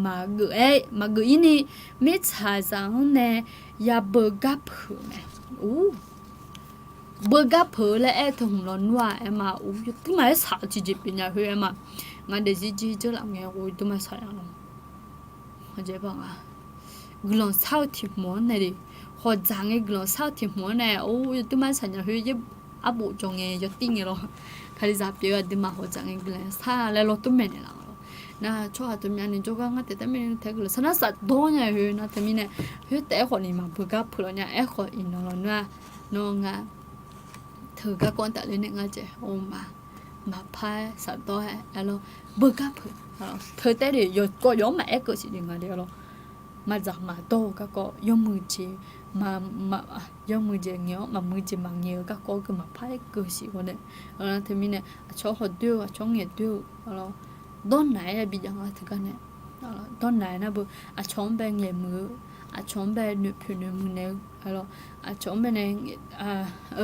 maqgeuf-aer maqgeuf-ir ni, mirtsaqzaq-anr nae yabeu gar peuq-eu mae. Beugar peuq-eu laer aer-eu teu hmq lawnmr-aq aer ma, yawduima aer saq-eu tiqjeq pyeufnya khoer aer ma. Ngar daefzir jir dzeur laf ngae ghoe yawduima saqnya lawr. Guiqlanq shar-eu tiq hmq-anr nae de, hawq dzaq ngae guiqlanq shar-eu tiq hmq-anr nae, or yawduima aer saqnya khoer yaer arbof jawr ngae yawtir ngae lawr. Kalizaq pyeuf-eu aqduimaf hawq dzaq ngae guiqlanq shar laer lawr tov maeqnaeq laf lawr. Nar tsawrhaq tov myavni jawrgar ngar taef taef maeqnaeq taef guiqlanq shar nar safdawr nya khoer nar teumirnae, khoer taef-aer khawfni maqbeugar peuq lawr nya aerkhawf iqnan lawr nar, nawr ngar teu garkawv tafler nae ngar jaeq-awr ma, maqpar-aer safdawr-aer aer lawr, beugar peuq. Teu taef-aer de yawqkawv yawq-anr maqaer keuv siq de nga de lawr. Maqdzaq maqdawr-eu garkawv yawmuiq jeq, yawmuiq jeq ngaeq-awr maqmuiq jeq maqngaeq-eu garkawv gui maqpar-aer keuv siq ghawr nae, teumirnae aqcawq hawq doer-eu aqcawq ngaeq doer-eu lawr, dawrnaq-aer yabi jav nga teugar nae. Dawrnaq-aer nar beu, aqcawq-anr bae ngaeqmuiq-eu, aqcawq-anr bae noeqpoeq noeqmuiq naeq-eu, aqcawq-anr bae nae,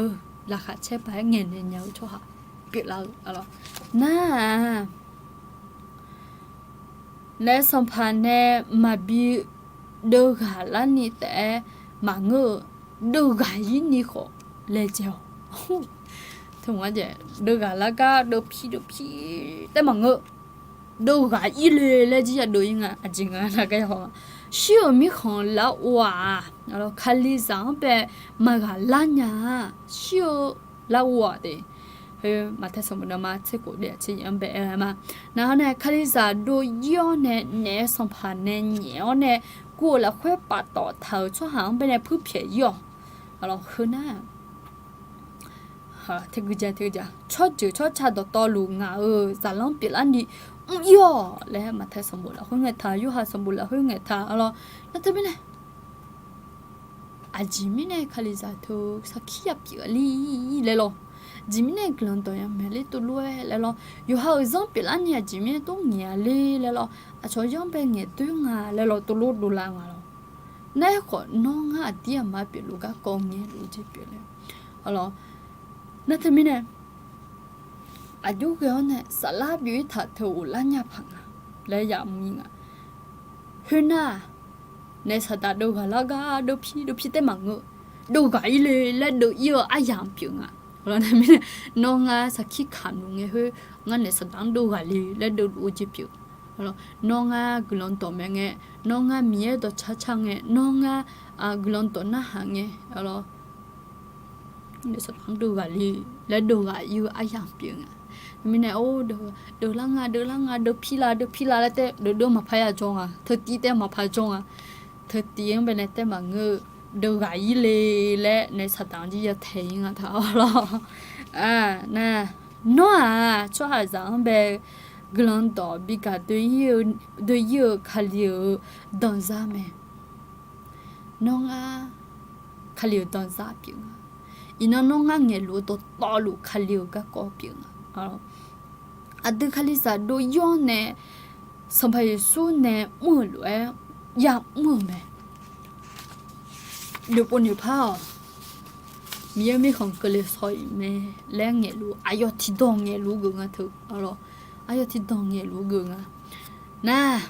eu, laqkhaq caer paq-aer ngaeqnaeq nya-eu tsawrhaq pyeuflar-eu lawr. Nar-aq, naef sanqpaq nae maqbi deuvghaq larni taef-aer maqngeur-eu, deuvghaq-ir ni khawf laejae-awq. Teu ngar jaeq deuvghaq lar gar deuvpir deuvpir taef maqngeur. Deuvghaq-ir le laer jir yadeuv-ir nga, aqjeq nga nar gar ya haw nga. Shir-euq mirkhanq lar ov-aq, kalizaq-anr bae maqghaq lar nya-a. Shir-eu lar ov-aq de. Khoer maqtae sanqbof navma tser khof daef tser yaef-anr bae aer-eu ma. Nar-awr nae kalizaq dov-ir-awr nae naef sanqpaq nae nyaef-awr nae guv-euq lafkhoer paftawf taq-euq tsawrhaq-anr bae nae puirpyaeq-ir-awq. Heu nar, tsawrjeuq tsawrca dawqtawvluf ngaq-euq zaqlanr pyeuflarni mr-ir-awq laer maqtae sanqbof lafkhoer ngaeqtaq, yorhaq sanqbof lafkhoer ngaeqtaq lawr. Nar teumirnae, aqjeq mirnae kalizaq teu sarkir yapyeuf-a li laer lawr. Aqjeq mirnae guiqlanq dawq yamaqle tuvlof-aer laer lawr. Yawqha-euq zanr pyeuflarni aqjeq mirnae tov ngaeq-a le laer lawr. Aqcawq yanr bae ngaeq doer nga laer lawr, tuvlof dovlar nga lawr. Nar aerkhawf nawr ngar aqdir aqma pyeufluf garkawv ngaeqluf-eu jeq pyeuf le. Nar teumirnae, aqjox ghae-awr nae saflar byov-ir taq teu ghoflar nya paq nga. laer yamr-ir nga. Khoernar-aq, naef saqdaq deuv ghaq lar gar deuv pir deuv pir taef maqngeur. Deuv ghaq-ir le laer deuv-ir-eu aryamq pyeuf nga. Mirnae, nawr ngar sarkir kamq luf ngae khoer, ngar naef saqdaq-anr deuv ghaq le laer deuv luf-eu jeq pyeuf. Nawr ngar guiqlanq dawq mae ngae, nawr ngar Miqyaer dawqcar car ngae, nawr ngar guiqlanq dawq narhaq ngae, naef saqdaq-anr deuv ghaq le laer deuv ghaq-ir-eu aryamq pyeuf nga. Mirnae, deuv lar nga, deuv lar nga, deuv pir la, deuv pir la laer taef deuv deuv maqpar ya jawr nga. Teutiv taef maqpar jawr nga. Teutiv-anr baenae taef maqngeur-eu, deuv ghaq-ir le laer naef saqdaq-anr jir ya taeq-ir nga taq-awr lawr. Nar, nawr-aq, tsawrhaqzaq-anr bae-eu guiqlanq dawq bi gaq doe-ir-eu Kali-euq danqzar mae. Nawr ngar Kali-euq danqzar pyeuf nga. Iqnan nawr ngar ngaeqluf-eu dawqtawvluf Kali-euq garkawv pyeuf nga. Aqdui Kalizaq dov yawr nae Sanqpaq Yeqsur nae mr-euq lof-aer yamr-euq mae. Noeqpov noeqpar-awq. Miqyaer mirkhanq keuvle shaw-iq mae laer ngaeqluf, aqyawf tiqdawq ngaeqluf geuf nga teu. Aqyawf tiqdawq ngaeqluf geuf nga. Nar,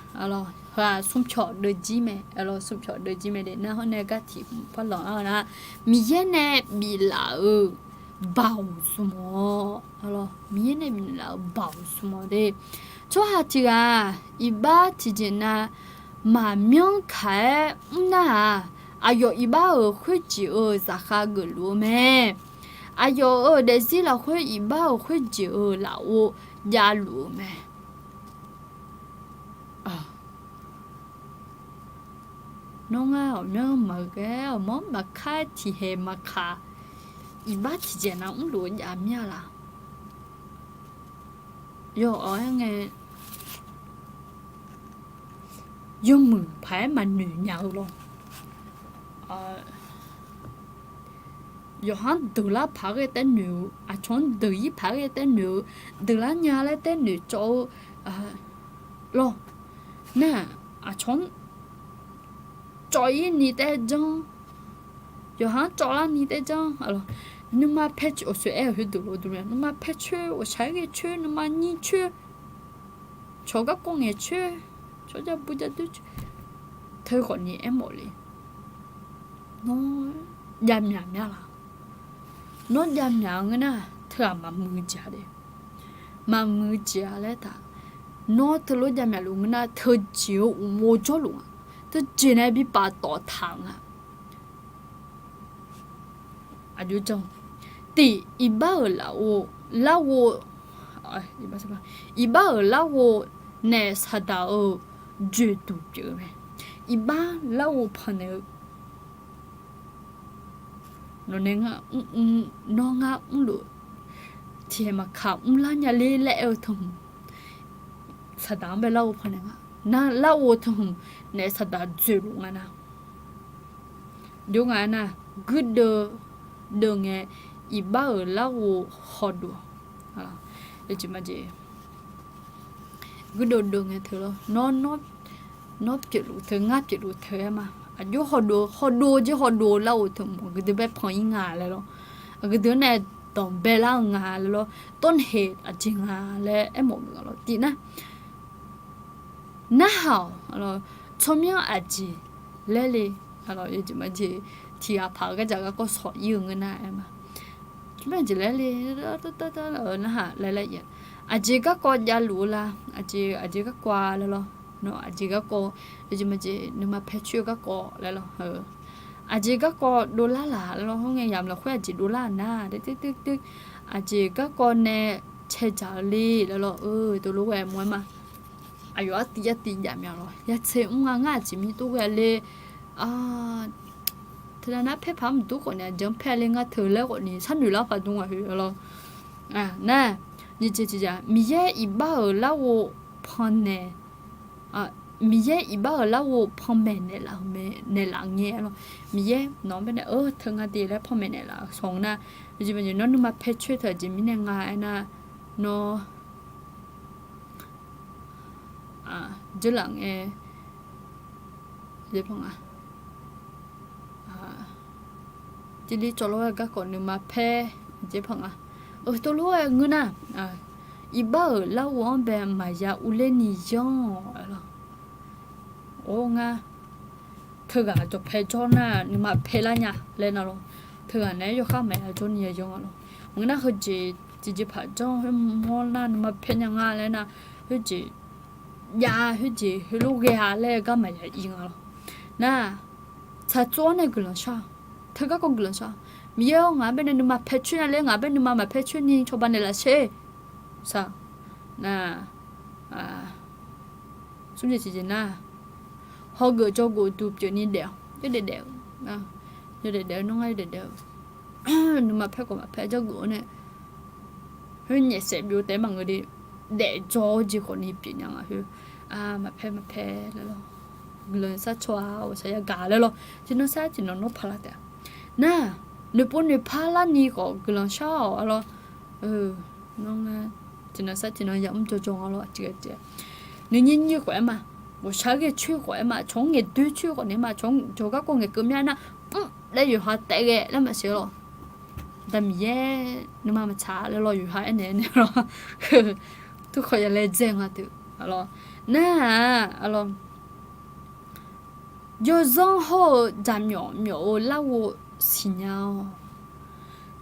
heu-aq smrpyawq deuvjir mae, smrpyawq deuvjir mae de. Nar hawr nae gar tiq hmq par lanq-ar-eu nar, Miqyaer nae biflaf-euq baoq smq-awq. Miqyaer nae biflaf-euq baoq smq-awq de. Tsawrhaq tiqghaq iqbax tiqjeq nav maqmyanr kaq-aer mr nar-aq, aqyawf iqbax-euq khoerjeq-euq zaqkhav geufluf-eu mae. Aqyawf-euq daefzir lafkhoer iqbax-euq khoerjeq-euq lafov javluf-eu mae. Nawr ngar ghawqmyanr maqghae, ghawqmyanr maqkar, tiqhaeq maqkaq, iqbax tiqjeq nav mrluf-eu jav mir-a laq? Yawf-awq aer ngae, yawmuiq paq-aer maqnoeq nya-eu lawr. Yawqha-anr deuqlar paq ghae taer noeq-eu, aqcawq-anr deuq-ir paq ghae taer noeq-eu, deuqlar nya laer taer noeqcawv-eu lawr. Nar, aqcawq-anr cawv-ir ni taer janr, yawqha-anr cawvlar ni taer janr. Nuima paer coer, awqsoeq aer-euq heudeuq lawr dm, nuima paer coer, ghawqshaq-aer ghae coer, nuima nyir coer, cawq garkawv ngaeq coer, cawq ja bu ja dur coer, teu khawf ni aermawf le. Nawr javmyaq mya laq? Nawr javmyaq-eu ngeur nar, teu-aq maqmuiq-eu jeq-a de. Maqmuiq-eu jeq-a laer taq. Nawr teulof javmyaq luf ngeur nar, teujeq-eu uqmov jawrluf nga. Teujeq nae bi paftawf taq-euq nga. Aqjox jan, tiq, iqbax-euq larghov, larghov, iqbax-euq larghov naef saqdaq-euq joeqduq pyeuf-eu mae. Iqbax larghov pannaeq-eu, nawq nae ngar mr, nawr ngar mrluf, tiqhaeq maqkaq mrlar nya ler laer aer-eu tanqhmq, saqdaq-anr bae larghov pannaeq nga. Nar larghov tanqhmq naef saqdaq dzoeqluf nga nar. Jov nga aernar, guirdeuv deuv ngae, iqbax-euq larghov hawdov-awq. Guirdeuv deuv ngae teu lawr, nawr pyeufluf teu, ngar pyeufluf teu-aer ma. Aqjox hawdov, hawdov-eu jeq hawdov-eu larghov tanqhmq aqgeu deuq bae pan-ir nga laer lawr. Aqgeu deuq-anr nae danqbae lar-eu nga laer lawr. Tawrnaeq aqjeq nga laer aermawf-eu nga lawr. Tiqnar, narhaq-awq, tsawrmyanr aqjeq laer le, jeq ma jeq, tiqghaq paq-eu gardzaq garkawv sawq-ir-eu ngeur nar aer ma. Tsawrmyanr aqjeq laer le, narhaq laer laer, aqjeq garkawv javluf-eu la, aqjeq, aqjeq garkawv-a laer lawr. Nawr aqjeq garkawv, jeq ma jeq nuima paer coer-eu garkawv laer lawr. Aqjeq garkawv dovlar laq laer lawr. Hawr ngae yamq lafkhoer aqjeq dovlar-euq nar, aqjeq garkawv nae cae dzaq-eu le laer lawr. Teulof ghae mawr-aer ma. Aqyawf artiv artiv jav mya lawr. Yatser mr nga, ngar aqjeq mir tov ghae le. Teunav nar paer paq-anr maqdur khawf ni, aqjeq-anr paer le ngar teu laer khawf ni sharnoeq lar paq dm ghaq khoeq lawr. Nar, nyiq jeq tiq jeq, Miqyaer iqbax-euq larghov pannaeq, Miqyaer iqbax-euq larghov panmaeq naeqlaf-eu mae, naeqlaf ngae lawr. Miqyaer nawq-anr baenae-eu teu nga de laer panmaeq naeqlaf-eu shawq-eu nar, nawr nuima paer coer teu aqjeq mirnae nga aernar, nawr dzeurlaf ngae, tirli cawv lof-aer garkawv nuima paer, aqjeq paq nga. Teulof-aer ngeur nar, iqbax-euq larghov-anr bae maqya urler ni yanr-awq lawq. Or ngar, teughaq jawqpae jawr nar nuima paelar nya laer nar lawr. Teughaq naeq-aer yawkhav maqya jawr ni ya yanr-a lawq. Maqngeur nar heujeq tiqjeqpaq janr khoermawr nar nuima pae nya nga laer nar, khoerjeq jav-a, khoerjeq heulof ghae-a laer gar maqya ir nga lawq. Nar, tsaqtsov-awr nae guiqlanq shar-awq. Teugar khawf guiqlanq shar-awq. Miqyaer-awr, ngaq-anr baenae nuima pae coer nya laer, ngaq-anr bae nuima maqpae coer ni cawba naeqlaf sher. Saq, nar, smr jeq tiqjeq nar, hawgeuf jawrgeuf duq pyeufni daef-awq. Yawdaef daef-eu, yawdaef daef-eu nawr ngar yawdaef daef-eu, nuima paer khawf maqpae jawrgeuf-awr nae, khoer nyaefsaef byov taef maqngeur de, daefjaw-eu jeq khawfni pyeufnya nga khoer. Maqpae maqpae laer lawr. Guiqlanq sharcaw-a, ghawqshaq yagaq laer lawr. Tiqnan sar tiqnan nawr paq lar taef-a. Nar, noeqpov noeqpar larni khawf guiqlanq shar-awq lawr. Nawr ngar, tiqnan sar tiqnan yamr jawrjawr nga lawr, aqjeq ghae jeq. Noeqnyir nyir khawf aer ma, ghawqshaq ghae coer khawf aer ma, cawq-anr ngaeqdoer coer khawf nae ma, cawq-anr jawqgar khawf ngaeqkeuv mya nar, mr laer yawqha taef ghae laer maqsiq lawr. Da Miqyaer nuima maqtsaq laer lawr, yawqha aernaeq aernaeq lawr. Tov khawf ya laedzae nga teu. Nar-aq, yawzanr hawr-eu jaqmyawf myawf-eu larghov siqnya-awq.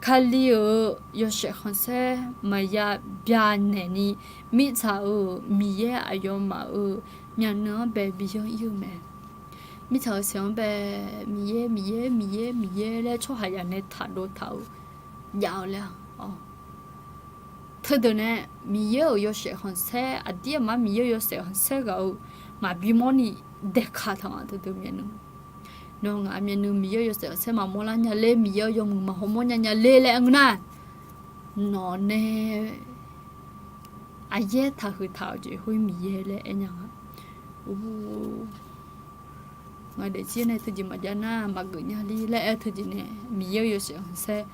Kali-euq yawshaef khanqsaer maqya byanaeq ni, mirtsaq-euq Miqyaer aqyawfmaf-euq myavnuiv-anr bae bi yanr ir-eu mae. Mirtsaq-euq siq-anr bae, Miqyaer, Miqyaer, Miqyaer, Miqyaer laer tsawrhaqzaq nae taqdov taq-eu jav-eu laer-a. Teudeuq nae Miqyaer-euq yawshaef khanqsaer, aqdir aqmar Miqyaer-euq yawshaef khanqsaer ghaq-euq maqbi mawrni daeqkaq taq nga teudeuq myavnuiv. Nawr ngaq myavnuiv Miqyaer-euq yawshaef khanqsaer maqmawr lar nya ler, Miqyaer-euq yawmuiq maqhaw mawr nya nya ler laer aer ngeur nar, nawq nae aqyaer taqhuiq taq-euq jeq khoer Miqyaer laer aer nya nga. Ngaq daefzir nae teujeq maqjav nar maqgeuf nya ler laer aer-eu teujeq nae Miqyaer-euq yawshaef khanqsaer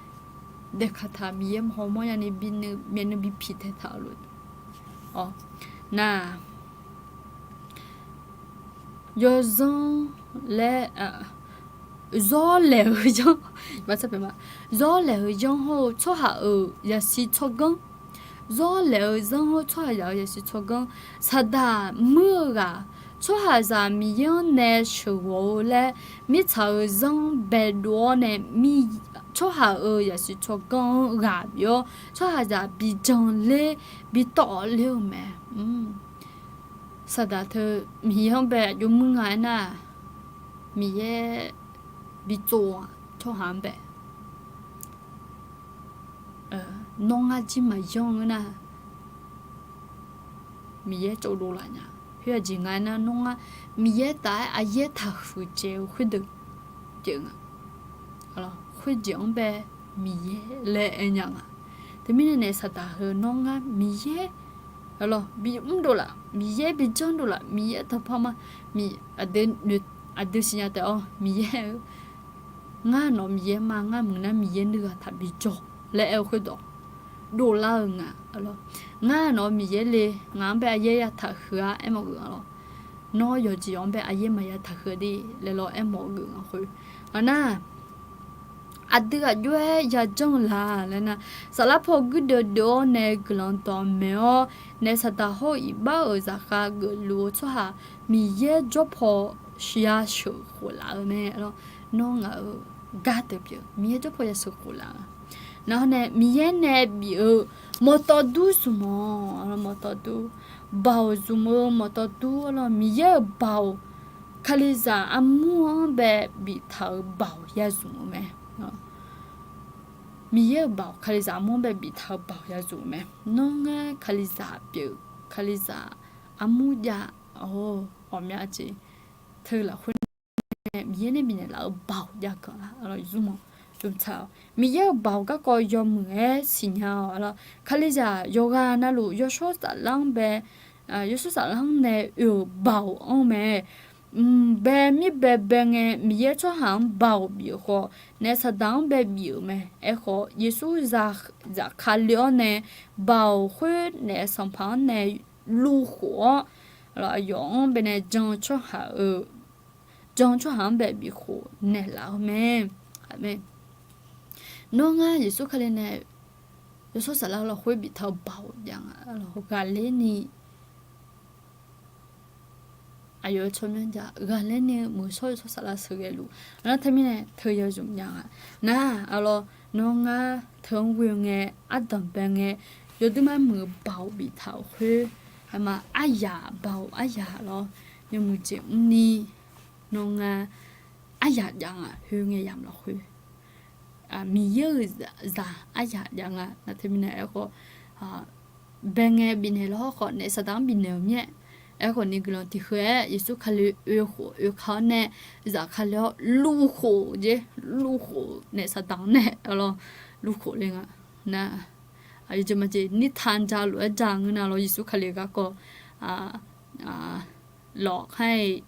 daeqkaq taq, Miqyaer maqhaw mawr nyani myavnuiv bi piqtaeq taq-euq lof. Nar, yawzanr laer, zawr laeq-eu zanr, zawr laeq-eu zanr hawr-eu tsawrhaq-euq yasiq tsawrganr, zawr laeq-eu zanr hawr-eu tsawrhaqzaq-euq yasiq tsawrganr, saqdaq muir-eu ghaq, tsawrhaqzaq Miqyaer-anr nae sheuqghawq-eu laer mirtsaq-euq zanr baedov-awr nae, tsawrhaq-euq yasiq tsawrganr-anr ghaq bi-awr tsawrhaqzaq bi jan ler bi tawv ler-eu mae. Saqdaq teu Miqyaer-anr bae aqjox muir nga aernar, Miqyaer bi tsov-a tsawrhaq-anr bae. Nawr ngar jir maqyanr-eu nar, Miqyaer tsovdov laf nya. Khoer aqjeq nga aernar, nawr ngar Miqyaer taf-aer aqyaer taqhuiq dzaeq-eu khoerdeuq pyeuf nga. Khoerjeq-anr bae Miqyaer laer aer nya nga. Teumirnae nae saqdaq heu nawr ngar Miqyaer bi mrdov laf, Miqyaer bi janrdov laf, Miqyaer taqpar ma, aqdui siqnya taef-awr Miqyaer-eu, ngar nawq Miqyaer ma, ngar muiq nar Miqyaer nuighaq taqbi jawr laer aer-eu khoerdawq dovlar-eu nga. Ngar nawq Miqyaer le, ngaq-anr bae aqyaer ya taqhuiq-ar aermawf geuf nga lawr. Nawr yawqjeq-anr bae aqyaer maqya taqhuiq de laer lawr aermawf geuf nga khoer. Ngaq nar, aqdui aqjox-aer yajanr-eu la laer nar, saflar paw guirdeuv deuv-awr nae guiqlanq dawqmaeq-awr nae saqdaq hawr-eu iqbax-euq zaqkhav geufluf-eu tsawrhaq Miqyaer jawr paw ya sheuqkhof laf-eu mae. Nawr ngaq-euq gar deuq pyeuf, Miqyaer jawr paw ya sheuqkhof laf-eu. Nar hawr nae Miqyaer nae bif-eu mawqtawv dur zmq-awq. Mawqtawv dur, baoq zmq-eu mawqtawv dur-awr lawr, Miqyaer-euq baoq, Kalizaq armur-anr bae biftaq-euq baoq ya zmq-eu mae. Miqyaer-euq baoq, Kalizaq armur-anr bae biftaq-eu baoq ya zmq-eu mae. Nawr ngar Kalizaq pyeuf, Kalizaq armur jav-awr ghawqmya jeq teu lafkhoer nae Miqyaer nae bifnaeq laf-eu baoq jav ganq la zmq-awq. Zmqtsaq-awq. Miqyaer-euq baoq garkawv yawmuiq-aer siqnya-awq. Kalizaq yawqghaq navluf yawshawr saflar-anr bae, yawshawr saflar-anr nae oe-euq baoq anr mae. Bae mir bae bae ngae Miqyaer tsawrhaq-anr baoq bif-euq khawf nae saqdaq-anr bae bif-euq mae. Aerkhawf Yeqsur zaqkale-awr nae baoq khoer naef sanqpaq-anr nae luvkhof-awr, aqyawf-anr bae nae jan-eu tsawrhaq-eu, jan-eu tsawrhaq-anr bae bifkhof naeqlaf-eu mae. Nawr ngar Yeqsur Kali nae Yawshawr Saflar lafkhoer biftaq-eu baoq jav nga. Ghaqler ni aqyawf-eu tsawrmyanr ja ghaqler ni muiq-eu shawr-eu Yawshawr Saflar sheuqghae luf. Nar teumirnae teu yawzmq nya nga. Nar, arlawr, nawr ngar teu-anr ghoe-eu ngae, ardanq bae ngae, yawduirmar muiq-eu baoq biftaq-euq khoer, aerma aryaq baoq aryaq lawr, yawmuiq jeq mrni, nawr ngar aryaq jav nga khoer ngae yamq lafkhoer Miqyaer-euq zaq aryaq jav nga. Nar teumirnae aerkhawf, bae ngae bifnaeq lawr khawf naef Saqdaq-anr bifnaeq-euq mir-aer, aerkhawf ni guiqlanq tiqkheu-aer Yeqsur Kali oekhof oeka-awr nae zafkale-awr luvkhof jer, luvkhof naef Saqdaq-anr nae lawr, luvkhof le nga. Nar, aqyawf jeq maqjeq nirtaq ja lof-aer ja ngeur nar lawr, Yeqsur Kali-eu garkawv lawq khaer-iq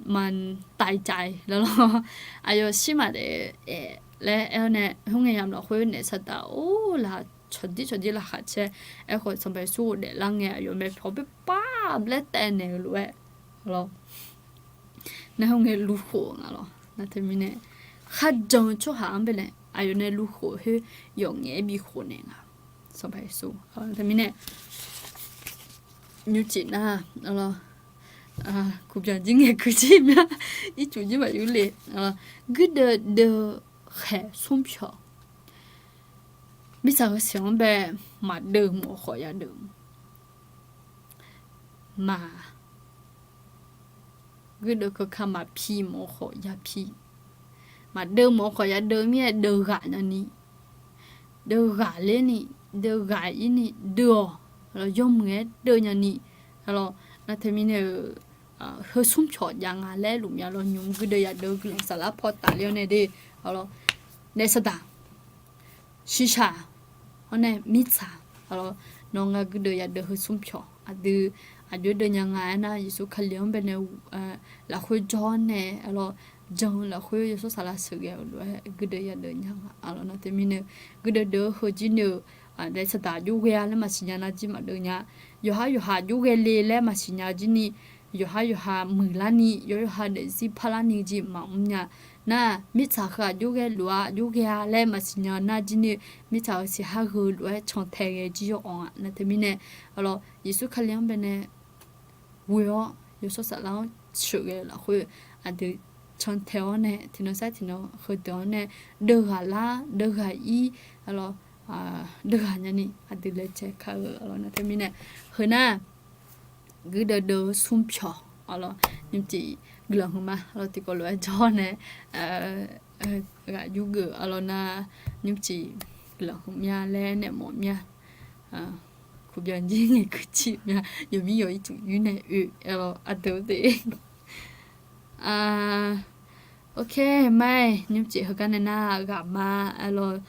maqtaiv caf-a lawr. Aqyawf shir maqdaef-aer laer aer-awr nae, khoerngae yamq lafkhoer naef Saqdaq or laq cawqdir cawqdir laqkhaq caer. Aerkhawf Sanqpaq Yeqsur ghofdaef lar ngae aqyawf maeq pyawq bae par laer taev naeq-eu lof-aer lawr. Nar khoerngae luvkhof nga lawr. Nar teumirnae kharjan-eu tsawrhaq-anr baenae aqyawf nae luvkhof khoer yawf ngaef-aer bikhof naeq nga. Sanqpaq Yeqsur teumirnae nymrcif nar, kuqbyanq jir ngaeqkeuv jir mya, ircuf jir maqyur le. Guirdeuv deuv khaeq smr pyawq. Mirtsaq heusiq-anr bae maqdeuv mawf-eu khawf yadeuv ma. Guirdeuv keuka maqpi mawf-eu khawf yapi. Maqdeuv mawf-eu khawf yadeuv mir-aer deuv ghaq nyani, deuv ghaq ler ni, deuv ghaq ir ni, deuv-awq, yawmuiq-aer deuv nyani. Alawq, nar teumirnae-euq heu smr pyawq jav nga laer luf mya lawr. Nymq guirdeuv yadeuv guiqlanq saflar paw tafler-awr nae de, alawq, naef Saqdaq shiqshaq-awr nae mirtsaq, alawq, nawr ngar guirdeuv yadeuv heu smr pyawq aqdui aqjox deuv nya nga aernar, Yeqsur Kali-anr baenae lafkhoer jawr-awr nae, alawq, jan-eu lafkhoer Yawshawr Saflar sheuqghae-euq lof-aer guirdeuv yadeuv nya nga. Alawq, nar teumirnae guirdeuv deuv-eu heu jir ni-euq daef Saqdaq aqjox ghae-a laer maqsiq nya nar jir maqdeuv nya. Yawqhar yawqha aqjox ghae le laer maqsiq nya jir ni, yawqhar yawqha muiqlar ni, yawqhar yawqha daefzir parlar ni jir maqmr nya. Nar, mirtsaq heu aqjox ghae lof-a, aqjox ghae-a laer maqsiq nya nar jir ni, mirtsaq heu siqhar heu lof-aer cantae ghae jir yawqanr-aq. Nar teumirnae, alawq, Yeqsur Kali-anr baenae ghoe-awr Yawshawr Saflar-anr sheuqghae-eu lafkhoer aqdui cantae-awr nae tiqnan sar tiqnan heudeuq-anr nae deuv ghaq lar, deuv ghaq ir, alawq, deuv ghaq nyani aqdui laejae kar-eu. Alawq, nar teumirnae heu nar guirdeuv deuv-eu smr pyawq, alawq, nymrcif guiqlanq huiqma, alawq, tiqkawv lof-aer jawr-awr nae ghaq yurgeuf, alawq, nar nymrcif guiqlanq huiqmya laer naeq mawf mya. Kuqbyanq jir ngaeqkeuv ciq mya, yawqmir yawq ircuf yur nae oe, alawq, aqdui te. Ok, maer nymrcif heugar nae nar ghaq ma, alawq,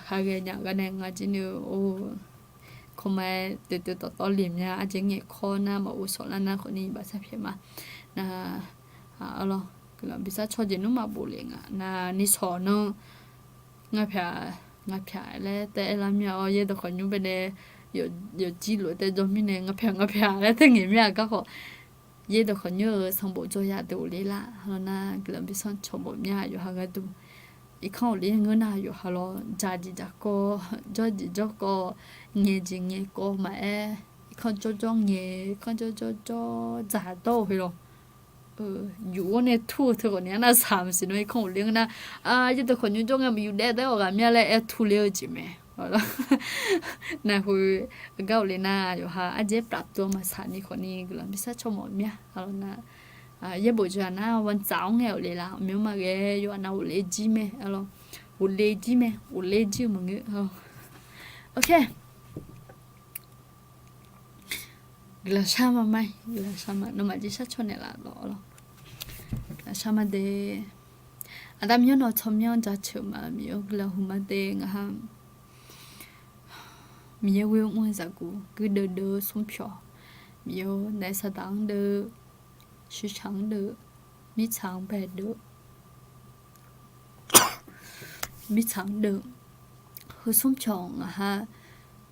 khar ghae nya gar nae nga jir ni-eu or, kawrma-aer toeqtoeq tawqtawv le mya, arjeq ngaeq kawr nar maqghov sawq lar nar khawf ni bafsar pyaeq ma. Nar, alawq, guiqlanq bifsar caw jeq nmr maqbof le nga. Nar ni sawq nar, ngar pyaq, ngar pyaq laer taef-aer lar mir-a. Awr, yaerdawq khawqnymr baenae yawqjir lof-aer taef jawr mirnae ngar pyaq ngar pyaq laer taef ngaeq mir-a. Garkhawf, yaerdawq khawqnymr-euq sanqbof jawr ya deuq ghofler lar. Alawq, nar guiqlanq bifsar caw mawf mya yawqha gharduq. Irkanr ghofler ngeur nar yawqha lawr, dzaq jeq dzaq kawv, jawr jeq jawr kawv, ngaeq jeq ngaeq kawv maqaer, irkanr jawr jawr ngaeq, irkanr jawr jawr jawr dzaq dawr-eu khoer lawr. Yuf-awr nae tur-eu teu khawf ni arnav saq maqsiq nawr irkanr ghofler ngeur nar, yaerdawq khawqnymr jawr ngae maqyuf daef daef-awq ghaq mir-a laer aer turler-eu jeq mae. Nar khoer, gar ghofler nar yawqha arjeq-aer plavtuv-eu maqsaq ni khawf ni guiqlanq bifsar caw mawf mir-a. Alawq, nar yaerbof jawr-aq nar วันเสาร์ ngae ghofler lar, aqmyanr maqghae yawqha nav ghofler jir mae. Alawq, ghofler jir mae, ghofler jir-eu maqngeur. Ok. Guiqlanq shar ma maer, guiqlanq shar ma, nawmaf jir shar caw naeqlaf lawq lawq. Guiqlanq shar ma de. Aqda Miqyaer nawq tsawrmyanr jaceuq ma, Miqyaer guiqlanq huiqma de ngaqha. Miqyaer ghoe mr-eu zaqguq guirdeuv deuv-eu smr pyawq, Miqyaer-or, naef Saqdaq-anr deuv, shiqshaq-anr deuv, mirtsaq-anr bae deuv, mirtsaq-anr deuv, heu smr pyawq ngaqha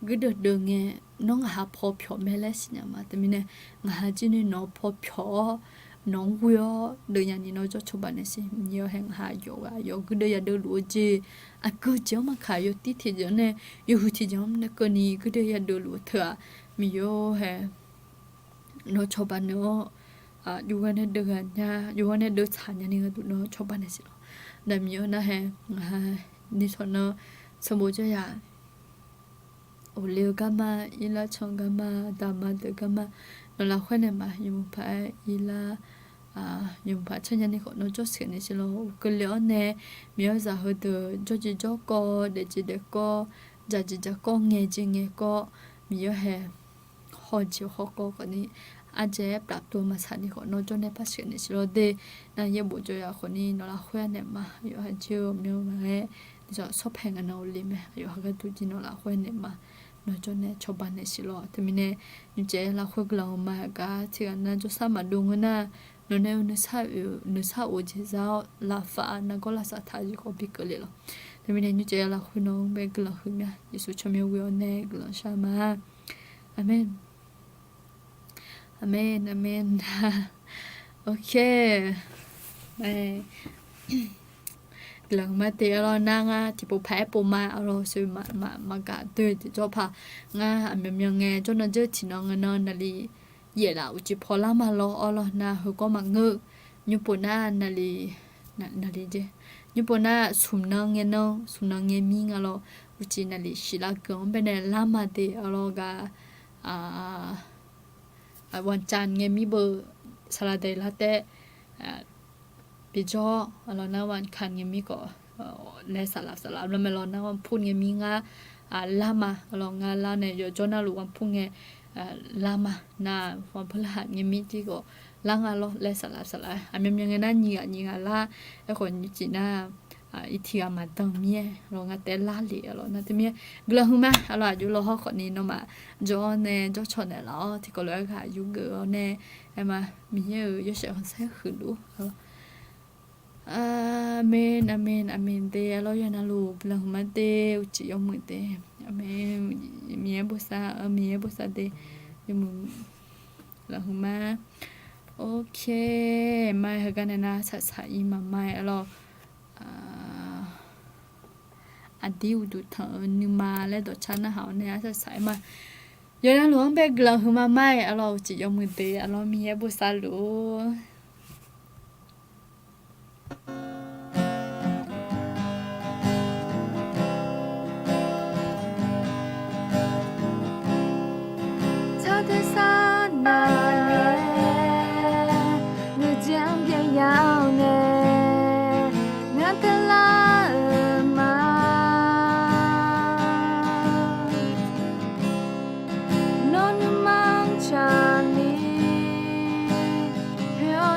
guirdeuv deuv ngae, nawr ngaqha paw pyawq mae laer siqnya ma. Teumirnae ngaqha jir ni nawq paw pyawq-awr, nawq-anr ghoe-awr deuvnya ni nawr jawr cawba naeq siq. Miqyaer-awr hae ngaq ha aqyawf ghaq yawf guirdeuv yadeuvluf-eu jeq, aqgeu jeq-anr maqkaq yawtiv tiqjeq-anr nae, yawhuiq tiqjeq-anr nae keuvni guirdeuv yadeuvluf-eu teu-aq, Miqyaer-awr hae nawr cawba naeq-awr, yawqghaq nae deuvghaq nya, yawqghaq nae deuvtsaq nyani gharduq nawr cawba naeq siq lawq. Nar Miqyaer-awr nar hae ngaq ha nishawq nan sanqbof jawryaq, ghofle-eu garma, irlar can garma, daqma deuq garma, nawq lafkhoer naeq ma, yawmuiq paq-aer irlar, yawmuiq paq canr nyani khawf nawr jawr sheuq naeq siq lawq. Uqkeuv le-awr nae Miqyaer-awr zaq heudeuq jawrjeq jawrkawv, daefjeq daefkawv, dzaqjeq dzaqkawv, ngaeqjeq ngaeqkawv, Miqyaer-awr hae hawjeq hawkawv khawfni, ardzaeq-aer pyaftov-eu maqsaq ni khawf nawr jawr nae par sheuq naeq siq lawq de. Nar yaerbof jawryaq khawfni nawq lafkhoer naeq ma, yawqha jir-eu aqmyan maqaer, nishawq shawr pae ngaq nan ghofle mae, yawqha gharduq jir nawq lafkhoer naeq ma, nawr jawr nae cawba naeq siq lawq. Teumirnae nymrcaev lafkhoer guiqlanq-eu ma gar tiqghaq nar jawrsar maqdov ngeur nar, nawq nae-eu nuisar of-eu jeq za-awr lafkhoer nargawr lavsav taq-eu jeq khawf bi keuvle lawq. Teumirnae nymrcaev lafkhoer nawq-anr bae guiqlanq huiq mya, Yeqsur tsawrmyanr ghoe-awr nae guiqlanq shar ma. Aqmeq. Aqmeq, aqmeq. Ok. Guiqlanq huiqma de arlawr. Nar ngar tiqpov paq-aer pov ma arlawr, sheuq maqgaq doe tiqjawr paq. Ngar aqmyan myan ngae jawrnan dzeur tiqnan ngae nan naqli yaef laf uqcif paw lar ma lawr arlawr. Nar heukawr maqngeur. Nymrpov nar naqli, naqli jeq, nymrpov nar smq nan ngae nan, smq nan ngae mir nga lawr. Uqcif naqli shif lar gui-anr baenae lar ma de arlawr gar, วันจันทร์ ngae mir beu saqlaq daeq lar taef bijawr arlawr. Nar วันอังคาร ngae mir khawf laer saqlaq saqlaq lawr mae lawr. Nar วันพุธ ngae mir ngar lar ma arlawr. Ngar lar nae yawqjawr narluf วันพุธ ngae lar ma. Nar วันพฤหัส ngae mir jir khawf lar nga lawr laer saqlaq saqlaq. Aqmyan myan ngae nar nyiq ghaq nyiq ghaq lar. Aerkhawf nyiq cif nar irtiq ghaq maqdan mir-aer lawr ngar taef lar lef arlawr. Nar teumirnae guiqlanq huiqma arlawr. Aqjox lawhawr khawfni nawmaf jawr-awr nae jawrcaw naeqlaf-awr tiqkawv lof-aer ghaq yurgeuf-awr nae, aer ma, Miqyaer-euq yawshaef khanqsaer huiqluf-ur arlawr. Aqmeq, aqmeq, aqmeq de arlawr. Yawqha navluf guiqlanq huiqma de, uqcif yawmuiq de. Aqmeq. Miqyaer bosav, Miqyaer bosav de. Yawmuiq guiqlanq huiqma. Ok, ma heugar nae nar saqsaq ir maqma-aer arlawr. Aqdir uqduq tanq-eu nuima laer dawqcar narhaq-awr nae arsaq saq-aer ma. Yawqha navluf-anr bae guiqlanq huiqma ma-aer arlawr, uqcif yawmuiq de arlawr. Miqyaer bosav luf-ur. Tsawrhaq deuq sar navnae, nuijeq-anr byaev ya-awr nae, ngar teular-euq ma. Nawr nuima-anr caqni, poeq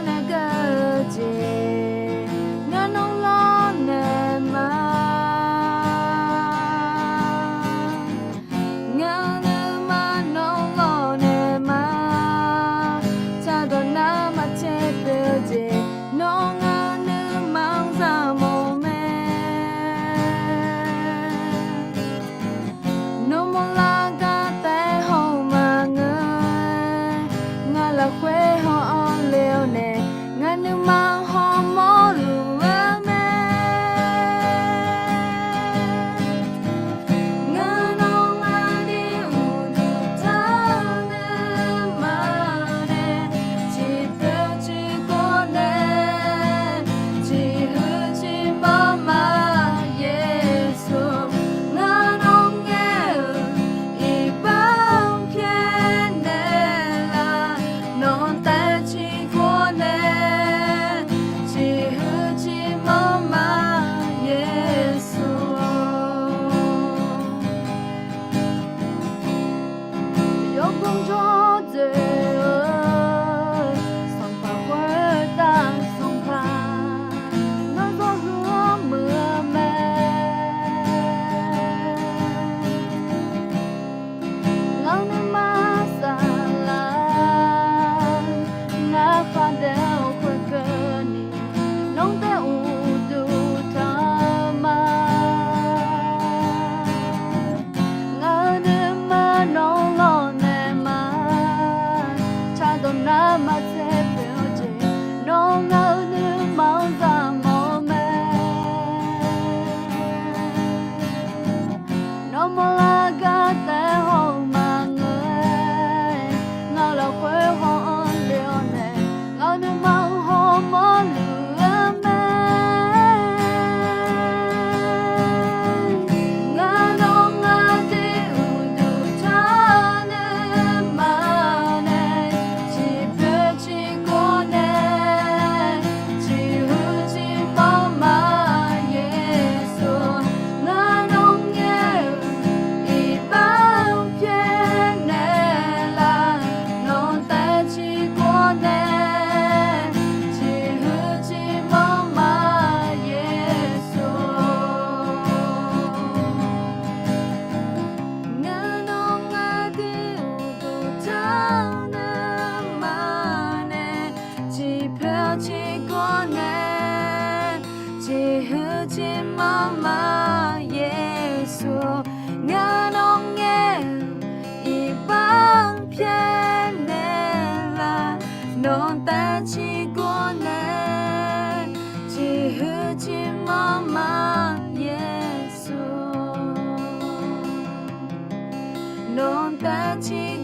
Tser